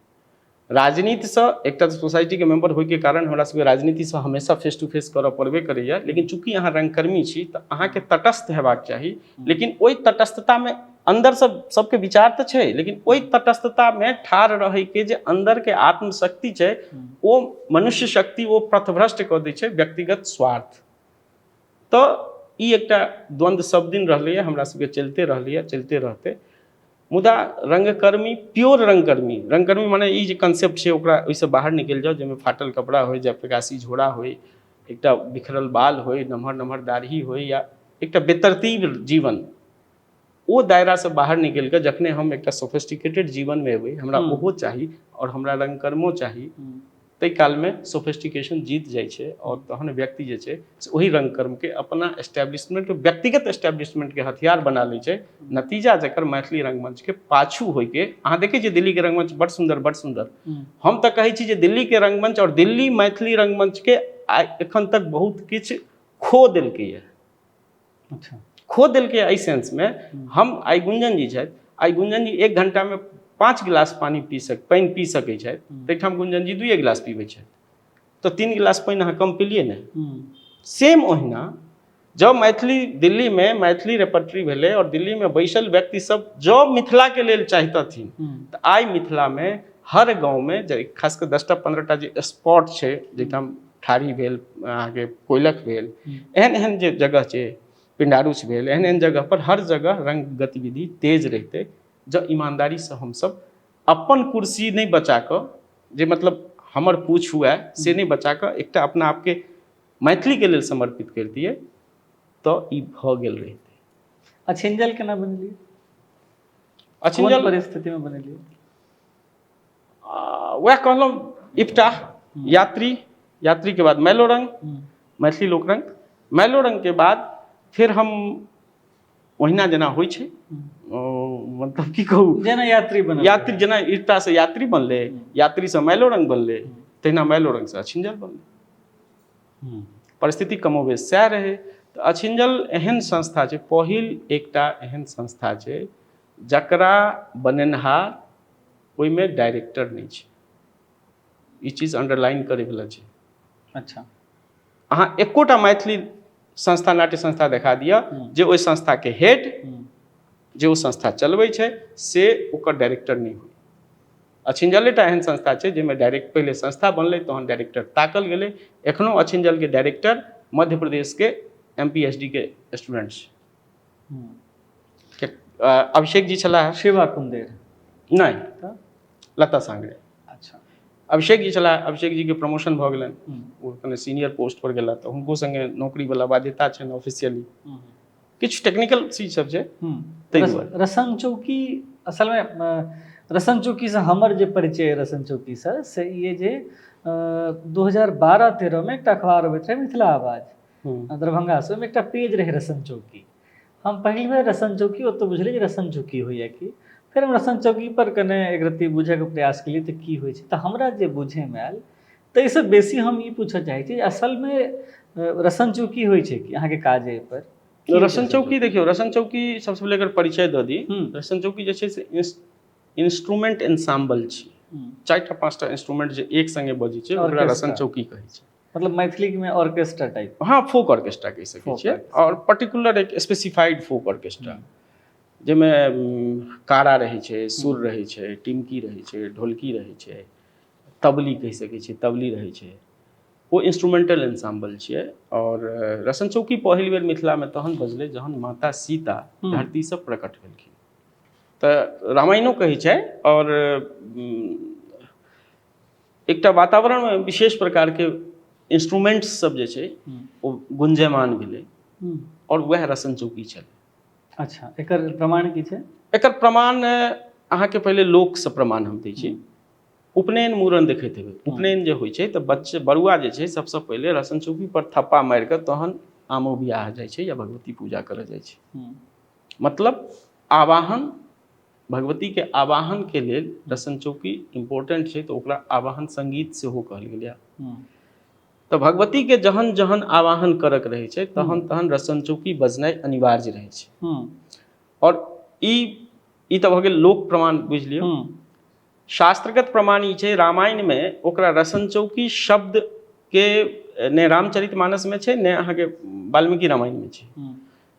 राजनीतिसँ एकटा सोसाइटीके मेम्बर होइके कारण हमरा सबके राजनीतिसँ हमेशा फेस टू फेस करऽ पड़बे करैए, लेकिन चूँकि अहाँ रंगकर्मी छी तऽ अहाँके तटस्थ हेबाक चाही, लेकिन ओहि तटस्थतामे अन्दरसँ सबके विचार तऽ छै, लेकिन ओहि तटस्थतामे ठाढ़ रहैके जे अन्दरके आत्मशक्ति छै ओ मनुष्य शक्ति ओ पथभ्रष्ट कऽ दै छै व्यक्तिगत स्वार्थ। तऽ ई एकटा द्वन्द्व सब दिन रहलैए, हमरा सबके चलिते रहलैए, चलिते रहतै। मुदा रंगकर्मी, प्योर रंगकर्मी, रंगकर्मी माने ई जे कंसेप्ट छै ओकरा ओहिसँ बाहर निकलि जाउ, जाहिमे फाटल कपड़ा होइ, जयप्रकाशी झोरा होइ, एकटा बिखरल बाल होइ, नमहर नमहर दाढ़ी होइ, या एकटा बेतरतीब जीवन, ओ दायरासँ बाहर निकलि कऽ जखने हम एकटा सोफिस्टिकेटेड जीवनमे एबै, हमरा ओहो चाही आओर हमरा रंगकर्मो चाही, ताहि कालमे सोफिस्टिकेशन जीत जाइ छै और तहन व्यक्ति जे छै से ओहि रंगकर्मके अपना एस्टेब्लिशमेंट, व्यक्तिगत एस्टेब्लिशमेंटके हथियार बना लै छै। नतीजा जकर मैथिली रंगमंचके पाछू होइके, अहाँ देखै छियै दिल्लीके रंगमंच बड़ सुन्दर, बड़ सुन्दर। हम तऽ कहै छी जे दिल्लीके रंगमंच और दिल्ली मैथिली रंगमंचके एखन तक बहुत किछु खो देलकैए। अच्छा, खो देलकै एहि सेंसमे। हम आइ गुंजन जी छथि, आइ गुंजन जी 1 घंटामे 5 गिलास पानि पी सकै छथि, ताहिठाम गुंजन जी 2 गिलास पीबै छथि, तऽ 3 गिलास पानि अहाँ कम पीलियै ने। सेम ओहिना जब मैथिली दिल्लीमे मैथिली रेपर्टरी भेलै और दिल्लीमे बैसल व्यक्ति सब जब मिथिलाके लेल चाहितथिन, तऽ आइ मिथिलामे हर गाँवमे खास कऽ 10टा 15टा जे स्पॉट छै, जाहिठाम ठाढ़ी भेल, अहाँके कोयलख भेल, एहन एहन जे जगह छै, पिंडारूच भेल, एहन एहन जगह पर हर जगह रंग गतिविधि तेज रहितै जँ ईमानदारीसँ हमसब अपन कुर्सी नहि बचा कऽ, जे मतलब हमर पूछ हुए से नहि बचा कऽ एकटा अपना आपके मैथिलीके लेल समर्पित करितियै तऽ ई भऽ गेल रहितै। अछिंजल केना बनेलियै? अछिंजल परिस्थितिमे बनेलियै? वएह कहलहुँ, इप्टा, यात्री, यात्री के बाद मैलोरंग, मैथिली लोकरंग, मैलोरंग के बाद फेर हम ओहिना जेना होइ छै, मतलब की कहू, जेना यात्री बनल, यात्री जेना इप्टा से यात्री बनलै, यात्री से मैलोरंग बनलै, तहिना मैलोरंग से अछिंजल बनलै। परिस्थिति कमोबेश सएह रहै। तऽ अछिंजल एहन संस्था छै, पहिल एकटा एहन संस्था छै जकरा बनेनहार ओहिमे डायरेक्टर नहि छै। ई चीज अंडरलाइन करैवला छै। अच्छा, अहाँ एकोटा मैथिली संस्था, नाट्य संस्था देखा दिअ जे ओहि संस्थाके हेड, जे ओ संस्था चलबै छै, से ओकर डायरेक्टर नहि होइ। अछिंजलेटा एहन संस्था छै जाहिमे डायरेक्ट पहिले संस्था बनलै तहन डायरेक्टर ताकल गेलै। एखनो अछिंजलके डायरेक्टर मध्य प्रदेशके MPHD के स्टूडेंट छै, अभिषेक जी छलाह। शिवा कुंदेर नहि, लता सांगड़े। अच्छा, अभिषेक जी छलाह। अभिषेक जीके प्रमोशन भऽ गेलनि, ओ कने सीनियर पोस्ट पर गेला, तऽ हुनको संगे नौकरीवला बाध्यता छनि ऑफिशियली, किछु टेक्निकल चीज सब छै ताहि दुआरे। रसन चौकी असलमे, रसन चौकीसँ हमर जे परिचय रसन चौकीसँ से ई जे 2012-13 मे एकटा अखबार अबैत रहै मिथिला आवाज दरभंगासँ, ओहिमे एकटा पेज रहै रसन चौकी। हम पहिल बेर रसन चौकी ओतऽ बुझलियै जे रसन चौकी होइए की। फेर हम रसन चौकी पर कने एक रत्ती बुझैके प्रयास केलियै तऽ की होइ छै, तऽ हमरा जे बुझैमे आयल ताहिसँ बेसी हम ई पूछऽ चाहै छी असलमे रसन चौकी होइ छै कि अहाँके काज एहिपर? रसन चौकी देखियौ, रसन चौकी सबसँ पहिले एकर परिचय दऽ दी। रसन चौकी जे छै से इंस्ट्रूमेंट एन्साम्बल छी। 4टा 5टा इंस्ट्रूमेंट जे एक संगे बजै छै ओकरा रसन चौकी कहै छै। मतलब मैथिलीमे ऑर्केस्ट्रा टाइप? हाँ, फोक ऑर्केस्ट्रा कहि सकै छियै, और पर्टिकुलर एक स्पेसिफाइड फोक ऑर्केस्ट्रा जाहिमे कारा रहै छै, सुर रहै छै, टिमकी रहै छै, ढोलकी रहै छै, तबली कहि सकै छियै, तबली रहै छै। ओ इंस्ट्रूमेंटल एन्साम्बल छियै। और रसन चौकी पहिल बेर मिथिलामे तहन बजलै जहन माता सीता धरतीसँ प्रकट भेलखिन। तऽ रामायणो कहै छै, और एकटा वातावरणमे विशेष प्रकारके इंस्ट्रूमेंट्स सब जे छै ओ गुंजयमान भेलै, और वएह रसन चौकी छलै। अच्छा, एकर प्रमाण की छै? एकर प्रमाण अहाँके पहिले लोकसँ प्रमाण हम दै छी। उपनयन मूड़न देखैत हेबै, उपनयन जे होइ छै तऽ बच्चे बरुआ जे छै सबसँ पहिले रसन चौकी पर थप्पा मारि कऽ तहन आमो बियाह जाइ छै या भगवती पूजा करऽ जाइ छै। मतलब आवाहन, भगवती के आवाहन के लेल रसन चौकी इम्पोर्टेंट छै, तऽ ओकरा आवाहन संगीत सेहो कहल गेलै। तऽ भगवती के जहन जहन आवाहन करक रहै छै तहन तहन रसन चौकी बजनाइ अनिवार्य रहै छै। और ई तऽ भऽ गेल लोक प्रमाण, बुझि लियौ। शास्त्रगत प्रमाण ई छै, रामायणमे ओकरा रसन चौकी शब्द के ने रामचरित मानसमे छै ने अहाँके वाल्मीकि रामायणमे छै,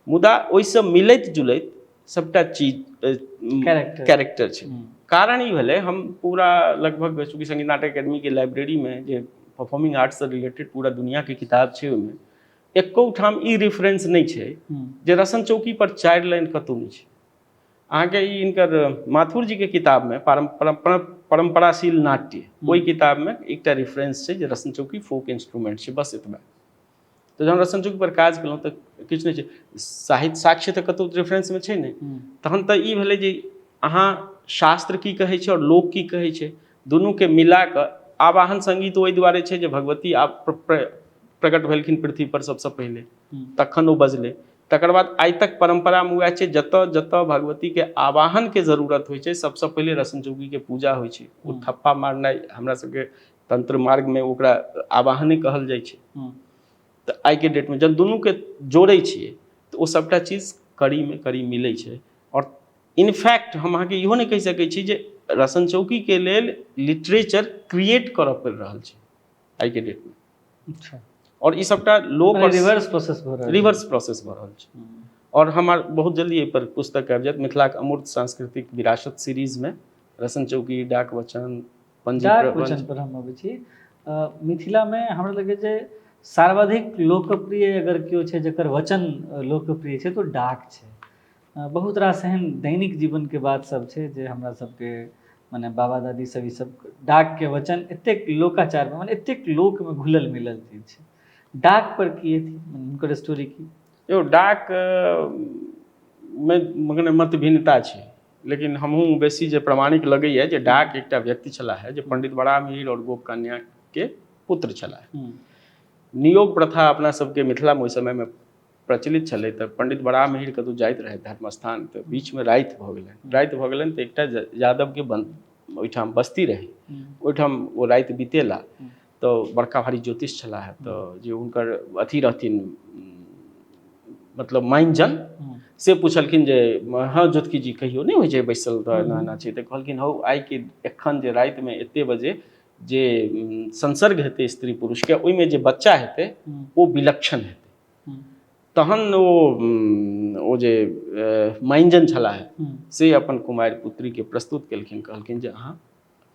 मुदा ओहिसँ मिलैत जुलैत सबटा चीज कैरेक्टर छै। कारण ई भेलै, हम पूरा लगभग चूँकि संगीत नाटक अकेडमीके लाइब्रेरीमे जे परफॉर्मिंग आर्ट्ससँ रिलेटेड पूरा दुनिआके किताब छै, ओहिमे एको ठाम ई रेफरेंस नहि छै जे रसन चौकी पर 4 लाइन कतहु नहि छै। अहाँके ई हिनकर माथुर जीके किताबमे परम्पराशील नाट्य, ओहि किताबमे एकटा रेफरेंस छै जे रसन चौकी फोक इंस्ट्रूमेंट छै, बस एतबा। तऽ जहन रसन चौकी पर काज केलहुँ तऽ किछु नहि छै, साहित्य साक्ष्य तऽ कतहु रेफरेंसमे छै नहि। तहन तऽ ई भेलै जे अहाँ शास्त्र की कहै छै और लोक की कहै छै, दुनूके मिला कऽ आवाहन संगीत ओहि दुआरे छै जे भगवती आब प्रकट भेलखिन पृथ्वी पर सबसँ पहिले, तखन ओ बजलै। तकर बाद आइ तक परम्परामे वएह छै, जतऽ जतऽ भगवतीके आवाहनके जरूरत होइ छै सबसँ पहिले रसन चौकीके पूजा होइ छै। ओ थप्पा मारनाइ हमरा सबके तंत्र मार्गमे ओकरा आवाहने कहल जाइ छै। तऽ आइके डेटमे जब दुनूके जोड़ै छियै तऽ ओ सबटा चीज कड़ीमे कड़ी मिलै छै। आओर इनफैक्ट हम अहाँके इहो नहि कहि सकै छी जे रसन चौकीके लेल लिटरेचर क्रिएट करऽ पड़ि रहल छै आइके डेटमे। अच्छा, और ई सबटा लोक रिवर्स प्रोसेस भऽ रहल, रिवर्स प्रोसेस भऽ रहल छै। और हमर बहुत जल्दी एहि पर पुस्तक आबि जायत, मिथिलाक अमूर्त सांस्कृतिक विरासत सीरीजमे रसन चौकी, डाक वचन, पंजी। डाक वचन पर हम अबै छी। मिथिलामे हमरा लगै जे सर्वाधिक लोकप्रिय अगर केओ छै जकर वचन लोकप्रिय छै तऽ डाक छै। बहुत रास एहन दैनिक जीवनके बात सब छै जे हमरा सबके मने बाबा दादी सब ई सब डाकके वचन एतेक लोकाचारमे मने एतेक लोकमे घुलल मिलल चीज छै। डाक पर की अथी हुनकर स्टोरी की? यौ डाक मे मने मतभिन्नता छै, लेकिन हमहूँ बेसी जे प्रमाणिक लगैए जे डाक एकटा व्यक्ति छलाह है जे पंडित बराहमिहिर और गोप कन्याके पुत्र छलाह। नियोग प्रथा अपना सबके मिथिलामे ओहि समयमे प्रचलित छलै। तऽ पंडित बराहमिहिर कतहु जाइत रहै धर्मस्थान, तऽ बीचमे राति भऽ गेलनि। राति भऽ गेलनि तऽ एकटा यादवके ओहिठाम बस्ती रहै, ओहिठाम ओ राति बितेला। तऽ बड़का भारी ज्योतिष छलाह, तऽ जे हुनकर अथी रहथिन मतलब माइनजन, से पुछलखिन जे हँ ज्योतिषी जी कहियो नहि होइ छै बैसल तऽ एना एना छै। तऽ कहलखिन हौ आइके एखन जे रातिमे एते बजे जे संसर्ग हेतै स्त्री पुरुषके, ओहिमे जे बच्चा हेतै ओ विलक्षण हेतै। तहन ओ जे माइनजन छलाह से अपन कुमारि पुत्रीके प्रस्तुत केलखिन, कहलखिन जे अहाँ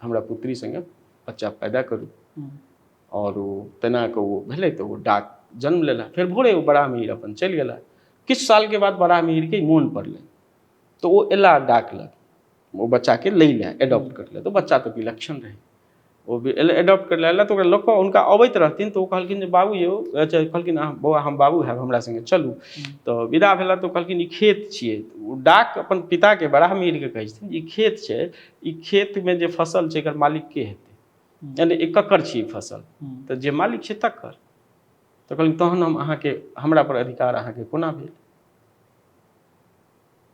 हमरा पुत्री सङ्गे बच्चा पैदा करू। आओर ओ तेना कऽ ओ भेलै तऽ ओ डाक जन्म लेला। फेर भोरे ओ बराहमिहिर अपन चलि गेला। किछु सालके बाद बराहमिहिरके मोन पड़लै तऽ ओ एला डाक लग, ओ बच्चाके लै लए, एडॉप्ट कर ले। तऽ बच्चा तऽ विलक्षण रहै, ओ एडॉप्ट कर लए तऽ ओकरा लऽ कऽ हुनका अबैत रहथिन। तऽ ओ कहलखिन जे बाबू यौ, अच्छा कहलखिन अहाँ बौआ हम बाबू हैब, हमरा सङ्गे चलू। तऽ विदा भेला तऽ ओ कहलखिन ई खेत छियै। ओ डाक अपन पिताके बराहमिहिरके कहै छथिन ई खेत छै, ई खेतमे जे फसल छै एकर मालिक के हेतै, यानी ई ककर छियै फसल, तऽ जे मालिक छै तकर। तऽ कहलखिन तहन हम अहाँके, हमरा पर अधिकार अहाँके कोना भेल?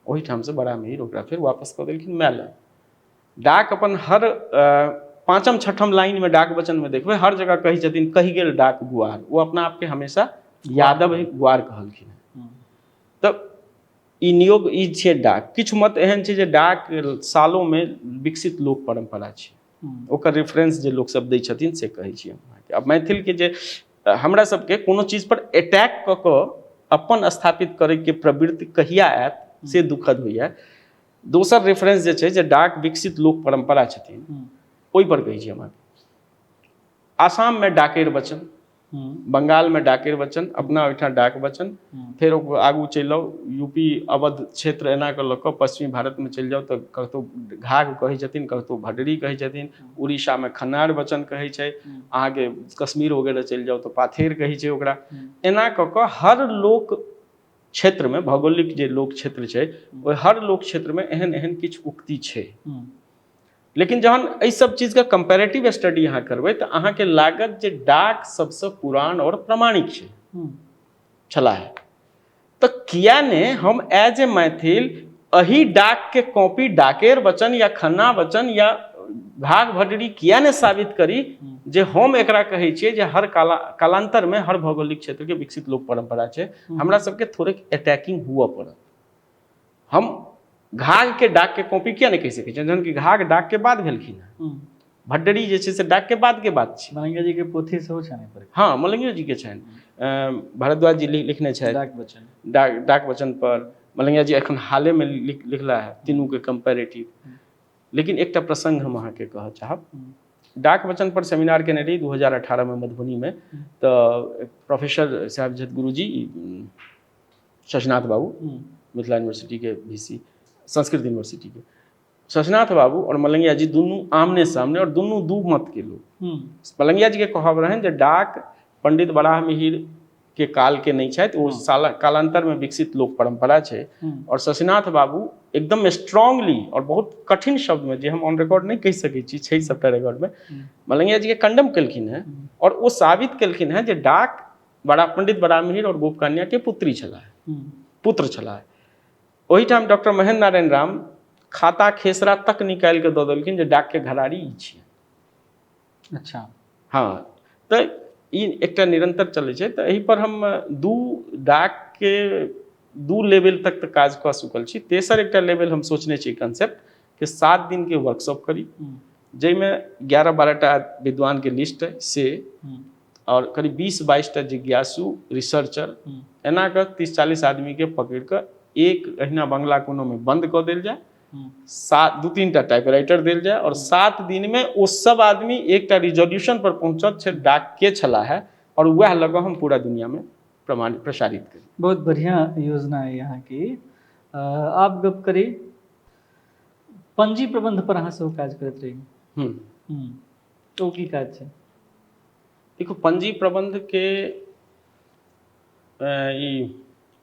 ओहिठामसँ बराहमिहिर ओकरा फेर वापस कऽ देलखिन माय लग। डाक अपन हर पाँचम छठम लाइनमे डाक वचनमे देखबै हर जगह कहै छथिन कहि गेल डाक गुआर। ओ अपना आपके हमेशा यादव गुआर कहलखिन। तऽ ई नियोग ई छियै डाक। किछु मत एहन छै जे डाक सालोमे विकसित लोक परम्परा छै, ओकर रेफरेंस जे लोकसब दै छथिन से कहै छी हम अहाँके। आब मैथिलके जे हमरा सबके कोनो चीजपर अटैक कऽ कऽ अपन स्थापित करैके प्रवृत्ति कहिया आयत से दुखद होइए। दोसर रेफरेंस जे छै जे डाक विकसित लोक परम्परा छथिन, ओहिपर कहै छी हम अहाँके। आसाममे डाकेर वचन, बंगालमे डाकेर वचन, अपना ओहिठाम डाक वचन, फेर आगू चलि जाउ यूपी अवध क्षेत्र एना कऽ लऽ कऽ पश्चिमी भारतमे चलि जाउ तऽ कतहु घाघ कहै छथिन, कतहु भडरी कहै छथिन, उड़ीसामे खन्नार वचन कहै छै, अहाँके कश्मीर वगैरह चलि जाउ तऽ पाथेर कहै छै ओकरा। एना कऽ कऽ हर लोक क्षेत्रमे, भौगोलिक जे लोक क्षेत्र छै ओहि हर लोक क्षेत्रमे एहन एहन किछु उक्ति छै। लेकिन जहन एहि सब चीजके कम्पैरेटिव स्टडी अहाँ करबै तऽ अहाँके लागत जे डाक सबसँ पुरान आओर प्रमाणिक छै छलाह। तऽ किया ने हम एज ए मैथिल एहि डाकके कॉपी डाकेर वचन या खन्ना वचन या घाघ भडरी किया ने साबित करी जे हम एकरा कहै छियै जे हर कालांतरमे हर भौगोलिक क्षेत्रके विकसित लोक परम्परा छै। हमरा सबके थोड़ेक अटैकिंग हुअ पड़त। हम घाघ के डाक के कॉपी किया नहि कहि सकै छियै, जहन कि घाघ डाक के बाद भेलखिन हेँ, भड्डरी जे छै से डाक के बाद के बात छै। मलंगिया जी के पोथी सेहो छनि पर। हँ मलंगियो जी के छनि, भारद्वाज जी लिखने छथि डाक वचन, डाक वचन पर। मलंगिया जी एखन हालेमे लिखला है तीनू के कम्पैरेटिव। लेकिन एकटा प्रसंग हम अहाँके कहऽ चाहब। डाक वचन पर सेमिनार केने रही 2018 में मधुबनी में, तऽ प्रोफेसर साहब छथि गुरुजी शशिनाथ बाबू, मिथिला यूनिवर्सिटी के VC, Sanskrit university के शशिनाथ बाबू और मलंगिया जी दुनू आमने सामने और दुनू दू मत के लोग। मलंगिया जी के कहब रहनि जे डाक पंडित बराह मिहिर के काल के नहि छथि, ओ कालांतर में विकसित लोक परंपरा छै। और शशिनाथ बाबू एकदम स्ट्रांगली और बहुत कठिन शब्द में, जे हम ऑन रिकॉर्ड नहि कहि सकै छी, छै सबटा रिकॉर्ड में, मलंगिया जी के कंडम केलखिन हेँ और ओ साबित केलखिन हेँ जे डाक बड़ा पंडित बराह मिहिर और गोपकन्या के पुत्री छलाह, पुत्र छलाह। ओहिठाम डॉक्टर महेंद्र नारायण राम खाता खेसरा तक निकालि कऽ दऽ देलखिन जे डाक के घरारी ई छियै। अच्छा। हँ, तऽ ई एकटा निरंतर चलै छै। तऽ एहि पर हम दू डाक के दू लेवल तक तऽ काज कऽ चुकल छी। तेसर एकटा लेवल हम सोचने छी कंसेप्ट कि 7 दिन के वर्कशॉप करी, जाहिमे 11-12 टा विद्वान के लिस्ट है से, और करीब 20-22 टा जिज्ञासु रिसर्चर, एना कऽ 30-40 आदमी के पकड़ि कऽ एक अहिना बंगला कोनो में बंद कऽ देल जाय, 2-3 टा टाइपराइटर देल जाय और 7 दिन में ओ सब आदमी एकटा रिजोल्यूशन पर पहुंचत छै डाक के छला है, और वह लग हम पूरा दुनिया में प्रमाणित प्रसारित करी। बहुत बढ़िया योजना है यहाँ की। आप गप करी पंजी प्रबंध पर अहाँ सब काज करैत रही। तो की काज छै? देखो पंजी प्रबंध के ई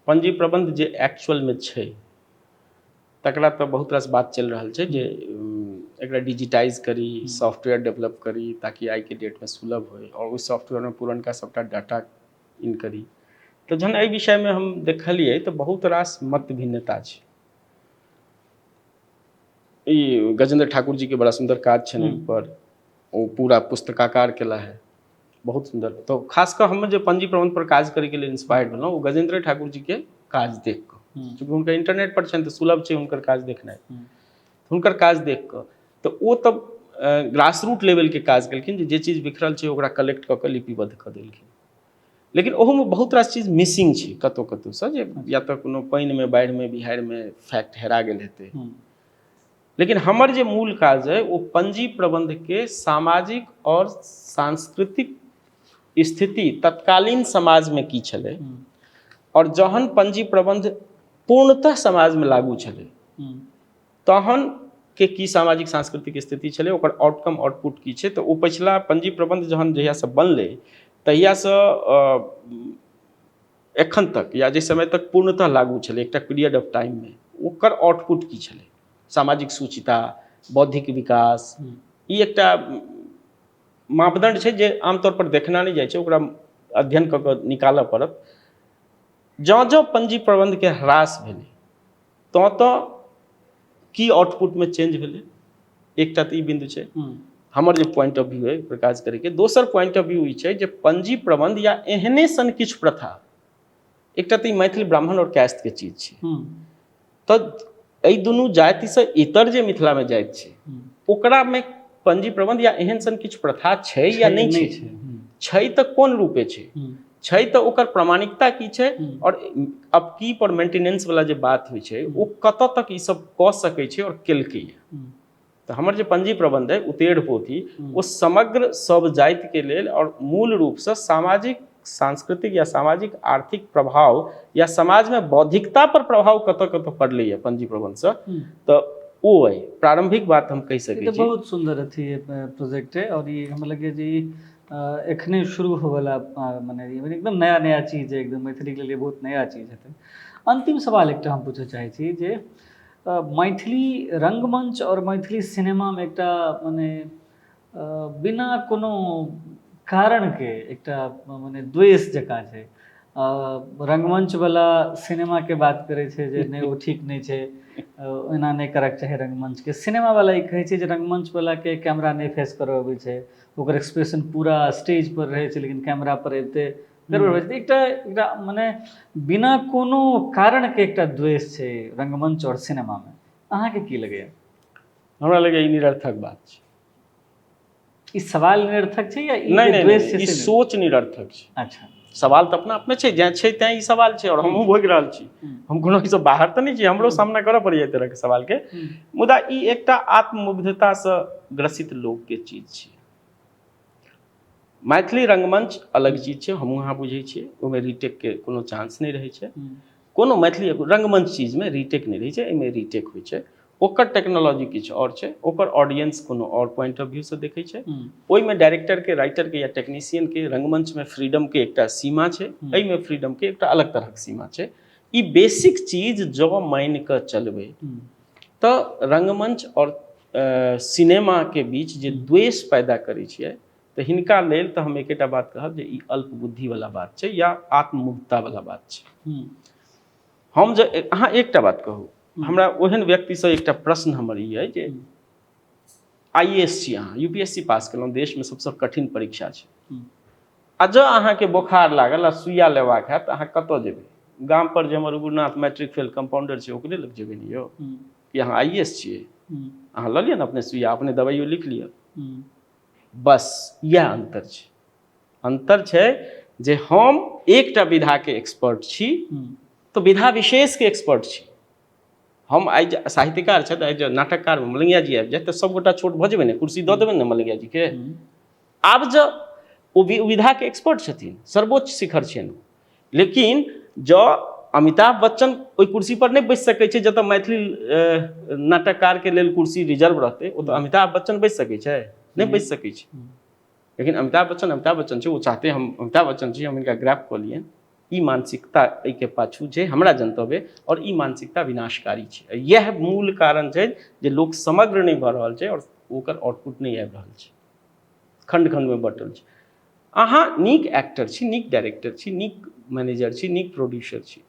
पंजी प्रबंध जे एक्चुअल में छै तकरा तऽ बहुत रास बात चलि रहल छै जे एकरा डिजिटाइज करी, सॉफ्टवेयर डेवलप करी ताकि आइ के डेट में सुलभ होय और ओहि सॉफ्टवेयर में पुरनका सबटा डाटा इन करी। तऽ जहन एहि विषय में हम देखलियै तऽ बहुत रास मत भिन्नता छै। ई गजेंद्र ठाकुर जी के बड़ा सुंदर काज छनि एहि पर, ओ पूरा पुस्तकाकार केला है। बहुत सुन्दर। तऽ खास कऽ हम जे पंजी प्रबंध पर काज करैके लेल इंस्पायर्ड भेलहुँ ओ गजेन्द्र ठाकुर जी के काज देख कऽ, चूँकि हुनकर इंटरनेट पर छनि तऽ सुलभ छै हुनकर काज देखनाइ, हुनकर काज देख कऽ। तऽ ओ तऽ ग्रास रूट लेवलके काज केलखिन, जे चीज बिखरल छै ओकरा कलेक्ट कऽ कऽ लिपिबद्ध कऽ देलखिन। लेकिन ओहूमे बहुत रास चीज मिसिंग छै कतहु कतहुसँ, जे या तऽ कोनो पानिमे बाढ़िमे बिहाड़िमे फैक्ट हेरा गेल हेतै। लेकिन हमर जे मूल काज अइ ओ पंजी प्रबंधके सामाजिक आओर सांस्कृतिक स्थिति तत्कालीन समाजमे की छलै, आओर जहन पंजी प्रबंध पूर्णतः समाजमे लागू छलै तहन के की सामाजिक सांस्कृतिक स्थिति छलै, ओकर आउटकम आउटपुट की छै। तऽ ओ पछिला पंजी प्रबंध जहन जहियासँ बनलै तहियासँ एखन तक या जे समय तक पूर्णतः लागू छलै एकटा पीरियड ऑफ टाइममे, ओकर आउटपुट की छलै, सामाजिक सूचिता, बौद्धिक विकास, ई एकटा मापदंड छै जे आमतौर पर देखना नहि जाइ छै, ओकरा अध्ययन कऽ कऽ निकालऽ पड़त। जँ जँ पंजी प्रबंधके ह्रास भेलै तँ तँ की आउटपुटमे चेंज भेलै, एकटा तऽ ई बिन्दु छै हमर जे पॉइंट ऑफ व्यू अइ पर काज करैके। दोसर पॉइंट ऑफ व्यू ई छै जे पंजी प्रबंध या एहने सन किछु प्रथा, एकटा तऽ ई मैथिल ब्राह्मण आओर कायस्थके चीज छै, तऽ एहि दुनू जातिसँ इतर जे मिथिलामे जाति छै ओकरामे पंजी प्रबंध या एहन सन किछु प्रथा छै या नहि छै, छै तऽ कोन रूपे छै, छै तऽ ओकर प्रामाणिकता की छै, आओर अपकीप आओर मेंटेनेंस वाला जे बात होइ छै ओ कतऽ तक ई सब कऽ सकै छै आओर केलकैए। तऽ हमर जे पंजी प्रबंध है उतेढ़ पोथी, ओ समग्र सब जातिके लेल आओर मूल रूपसँ सामाजिक सांस्कृतिक या सामाजिक आर्थिक प्रभाव या समाजमे बौद्धिकता पर प्रभाव कतऽ कतऽ पड़लैए पंजी प्रबंधसँ, तऽ ओ अइ प्रारंभिक बात हम कहि सकै छी। बहुत सुंदर अथी प्रोजेक्ट है, और ई हमरा लगे जे ई एखने शुरू होवला मने एकदम नया नया चीज है, एकदम मैथिलीके लिए बहुत नया चीज हेतै। अंतिम सवाल एकटा हम पूछऽ चाहै छी जे मैथिली रंगमंच और मैथिली सिनेमामे एकटा मने बिना कोनो कारणके एकटा मने द्वेष जकाँ छै। रंगमंचवला सिनेमाके बात करै छै जे नहि ओ ठीक नहि छै, एना नहि करऽके चाही रंगमंचके। सिनेमावला ई कहै छै जे रंगमंचवलाके कैमरा नहि फेस करऽ अबै छै, ओकर एक्सप्रेशन पूरा स्टेज पर रहै छै लेकिन कैमरा पर अबिते गड़बड़ होइ छै। एकटा एकटा मने बिना कोनो कारणके एकटा द्वेष छै रंगमंच आओर सिनेमामे, अहाँके की लगैए? हमरा लगैए ई निरर्थक बात छै। ई सवाल निरर्थक छै या ई नहि जे नहि द्वेष छै ई से सोच निरर्थक छै। अच्छा, सवाल तऽ अपना आपमे छै, जैं छै तैं ई सवाल छै, और हमहूँ भोगि रहल छी, हम कोनो एहिसँ बाहर तऽ नहि छी, हमरो सामना करऽ पड़ैए एहि तरहके सवालके। मुदा ई एकटा आत्ममुग्धतासँ ग्रसित लोकके चीज छै। मैथिली रंगमंच अलग चीज छै, हमहूँ अहाँ बुझै छियै, ओहिमे रिटेकके कोनो चांस नहि रहै छै। कोनो मैथिली रंगमंच चीजमे रिटेक नहि रहै छै, एहिमे रिटेक होइ छै। ओकर टेक्नोलॉजी किछु आओर छै, ओकर ऑडियंस कोनो आओर पॉइंट ऑफ व्यू से देखै छै। ओहिमे डायरेक्टरके, राइटरके या टेक्नीशियनके रंगमंचमे फ्रीडमके एकटा सीमा छै, एहिमे फ्रीडमके एकटा अलग तरहक सीमा छै। ई बेसिक चीज जँ मानि कऽ चलबै तऽ रंगमंच आओर सिनेमाके बीच जे द्वेष पैदा करै छियै तऽ हिनका लेल तऽ हम एकेटा बात कहब जे ई अल्प बुद्धिवला बात छै या आत्ममुग्धतावला बात छै। हम जे अहाँ एकटा बात कहू, हमरा ओहन व्यक्तिसँ एकटा प्रश्न हमर ई अइ जे IAS छी अहाँ, UPSC पास केलहुँ, देशमे सबसँ कठिन परीक्षा छै, आ जँ अहाँके बोखार लागल आ सुइया लेबाक हैत तऽ अहाँ कतऽ जेबै? गाम पर जे हमर रघुनाथ मैट्रिक फेल कम्पाउंडर छै ओकरे लग जेबै ने यौ? कि अहाँ IAS छियै, अहाँ लऽ लिअ ने अपने सुइया, अपने दवाइयो लिख लिअ। बस इएह अन्तर छै। अन्तर छै जे हम एकटा विधाके एक्सपर्ट छी तऽ विधा विशेषके एक्सपर्ट छी। हम आइ जे साहित्यकार छथि, आइ जे नाटककार मलंगिया जी आबि जाए तऽ सबगोटा छोट भऽ जेबै ने, कुर्सी दऽ देबै ने मलंगिया जीके। आब जँ ओ विधाके एक्सपर्ट छथिन, सर्वोच्च शिखर छियनि, लेकिन जँ अमिताभ बच्चन ओहि कुर्सी पर नहि बैस सकै छै जतऽ मैथिली नाटककारके लेल कुर्सी रिजर्व रहतै, ओतऽ अमिताभ बच्चन बैस सकै छै? नहि बैस सकै छै। लेकिन अमिताभ बच्चन छै, ओ चाहते हम अमिताभ बच्चन छी, हम हिनका ग्रैप कऽ लियनि। ई मानसिकता एहिके पाछू छै हमरा जनतबे, और ई मानसिकता विनाशकारी छै। इएह मूल कारण छै जे लोक समग्र नहि भऽ रहल छै और ओकर आउटपुट नहि आबि रहल छै, खण्ड खण्डमे बँटल छै। अहाँ नीक एक्टर छी, नीक डायरेक्टर छी, नीक मैनेजर छी, नीक प्रोड्यूसर छी,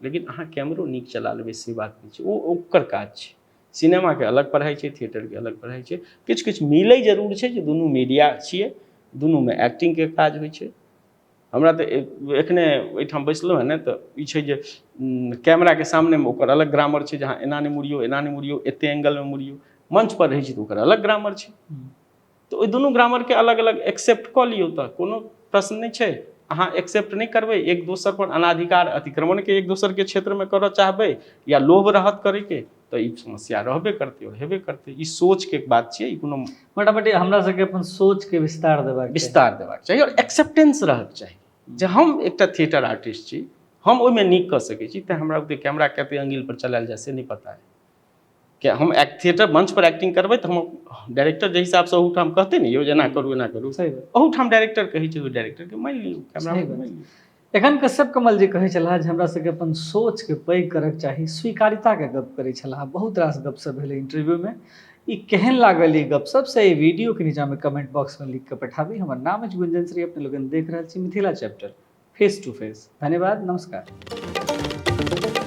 लेकिन अहाँ कैमरो नीक चला लेबै से बात नहि छै, ओ ओकर काज छै। सिनेमाके अलग पढ़ाइ छै, थिएटरके अलग पढ़ाइ छै, किछु किछु मिलै जरूर छै जे दुनू मीडिया छियै, दुनूमे एक्टिंगके काज होइ छै। हमरा तऽ एखने एहिठाम बैसलहुँ हँ ने, तऽ ई छै जे कैमराके सामनेमे ओकर अलग ग्रामर छै, जे अहाँ एना नहि मुड़ियौ, एना नहि मुड़ियौ, एते एंगलमे मुड़ियौ। मंच पर रहै छै तऽ ओकर अलग ग्रामर छै। तऽ ओहि दुनू ग्रामरके अलग अलग एक्सेप्ट कऽ लियौ तऽ कोनो प्रश्न नहि छै। अहाँ एक्सेप्ट नहि करबै, एक दोसर पर अनाधिकार अतिक्रमणके एक दोसरके क्षेत्रमे करऽ चाहबै या लोभ रहत करैके, तऽ ई समस्या रहबे करतै आओर हेबे करतै। ई सोचके बात छियै, ई कोनो मोटामोटी हमरा सबके अपन सोचके विस्तार देबाक चाही। विस्तार देबाक चाही आओर एक्सेप्टेंस रहक चाही जे हम एकटा थिएटर आर्टिस्ट छी, हम ओहिमे नीक कऽ सकै छी। तेँ हमरा ओते कैमरा कते एंगल पर चलायल जाय से नहि पता है कि हम थिएटर मंच पर एक्टिंग करबै तऽ हम डायरेक्टर जाहि हिसाबसँ ओहूठाम कहतै ने, यौ एना करू एना करू, सही बात। ओहूठाम डायरेक्टर कहै छै, ओहि डायरेक्टरके मानि लियौ, कैमरा सही बात। मानि लियौ। एखन कश्यप कमल जी कहै छलाह जे हमरा सबके अपन सोचके पैघ करक चाही, स्वीकार्यताके गप करै छलाह। बहुत रास गपसप भेलै इंटरव्यूमे। ई केहन लागल ई गपसप से एहि वीडियोके नीचाँमे कमेंट बॉक्समे लिख कऽ पठाबी। हमर नाम अछि गुंजन श्री, अपने लोकनि देख रहल छी Mithila chapter face to face. धन्यवाद, नमस्कार।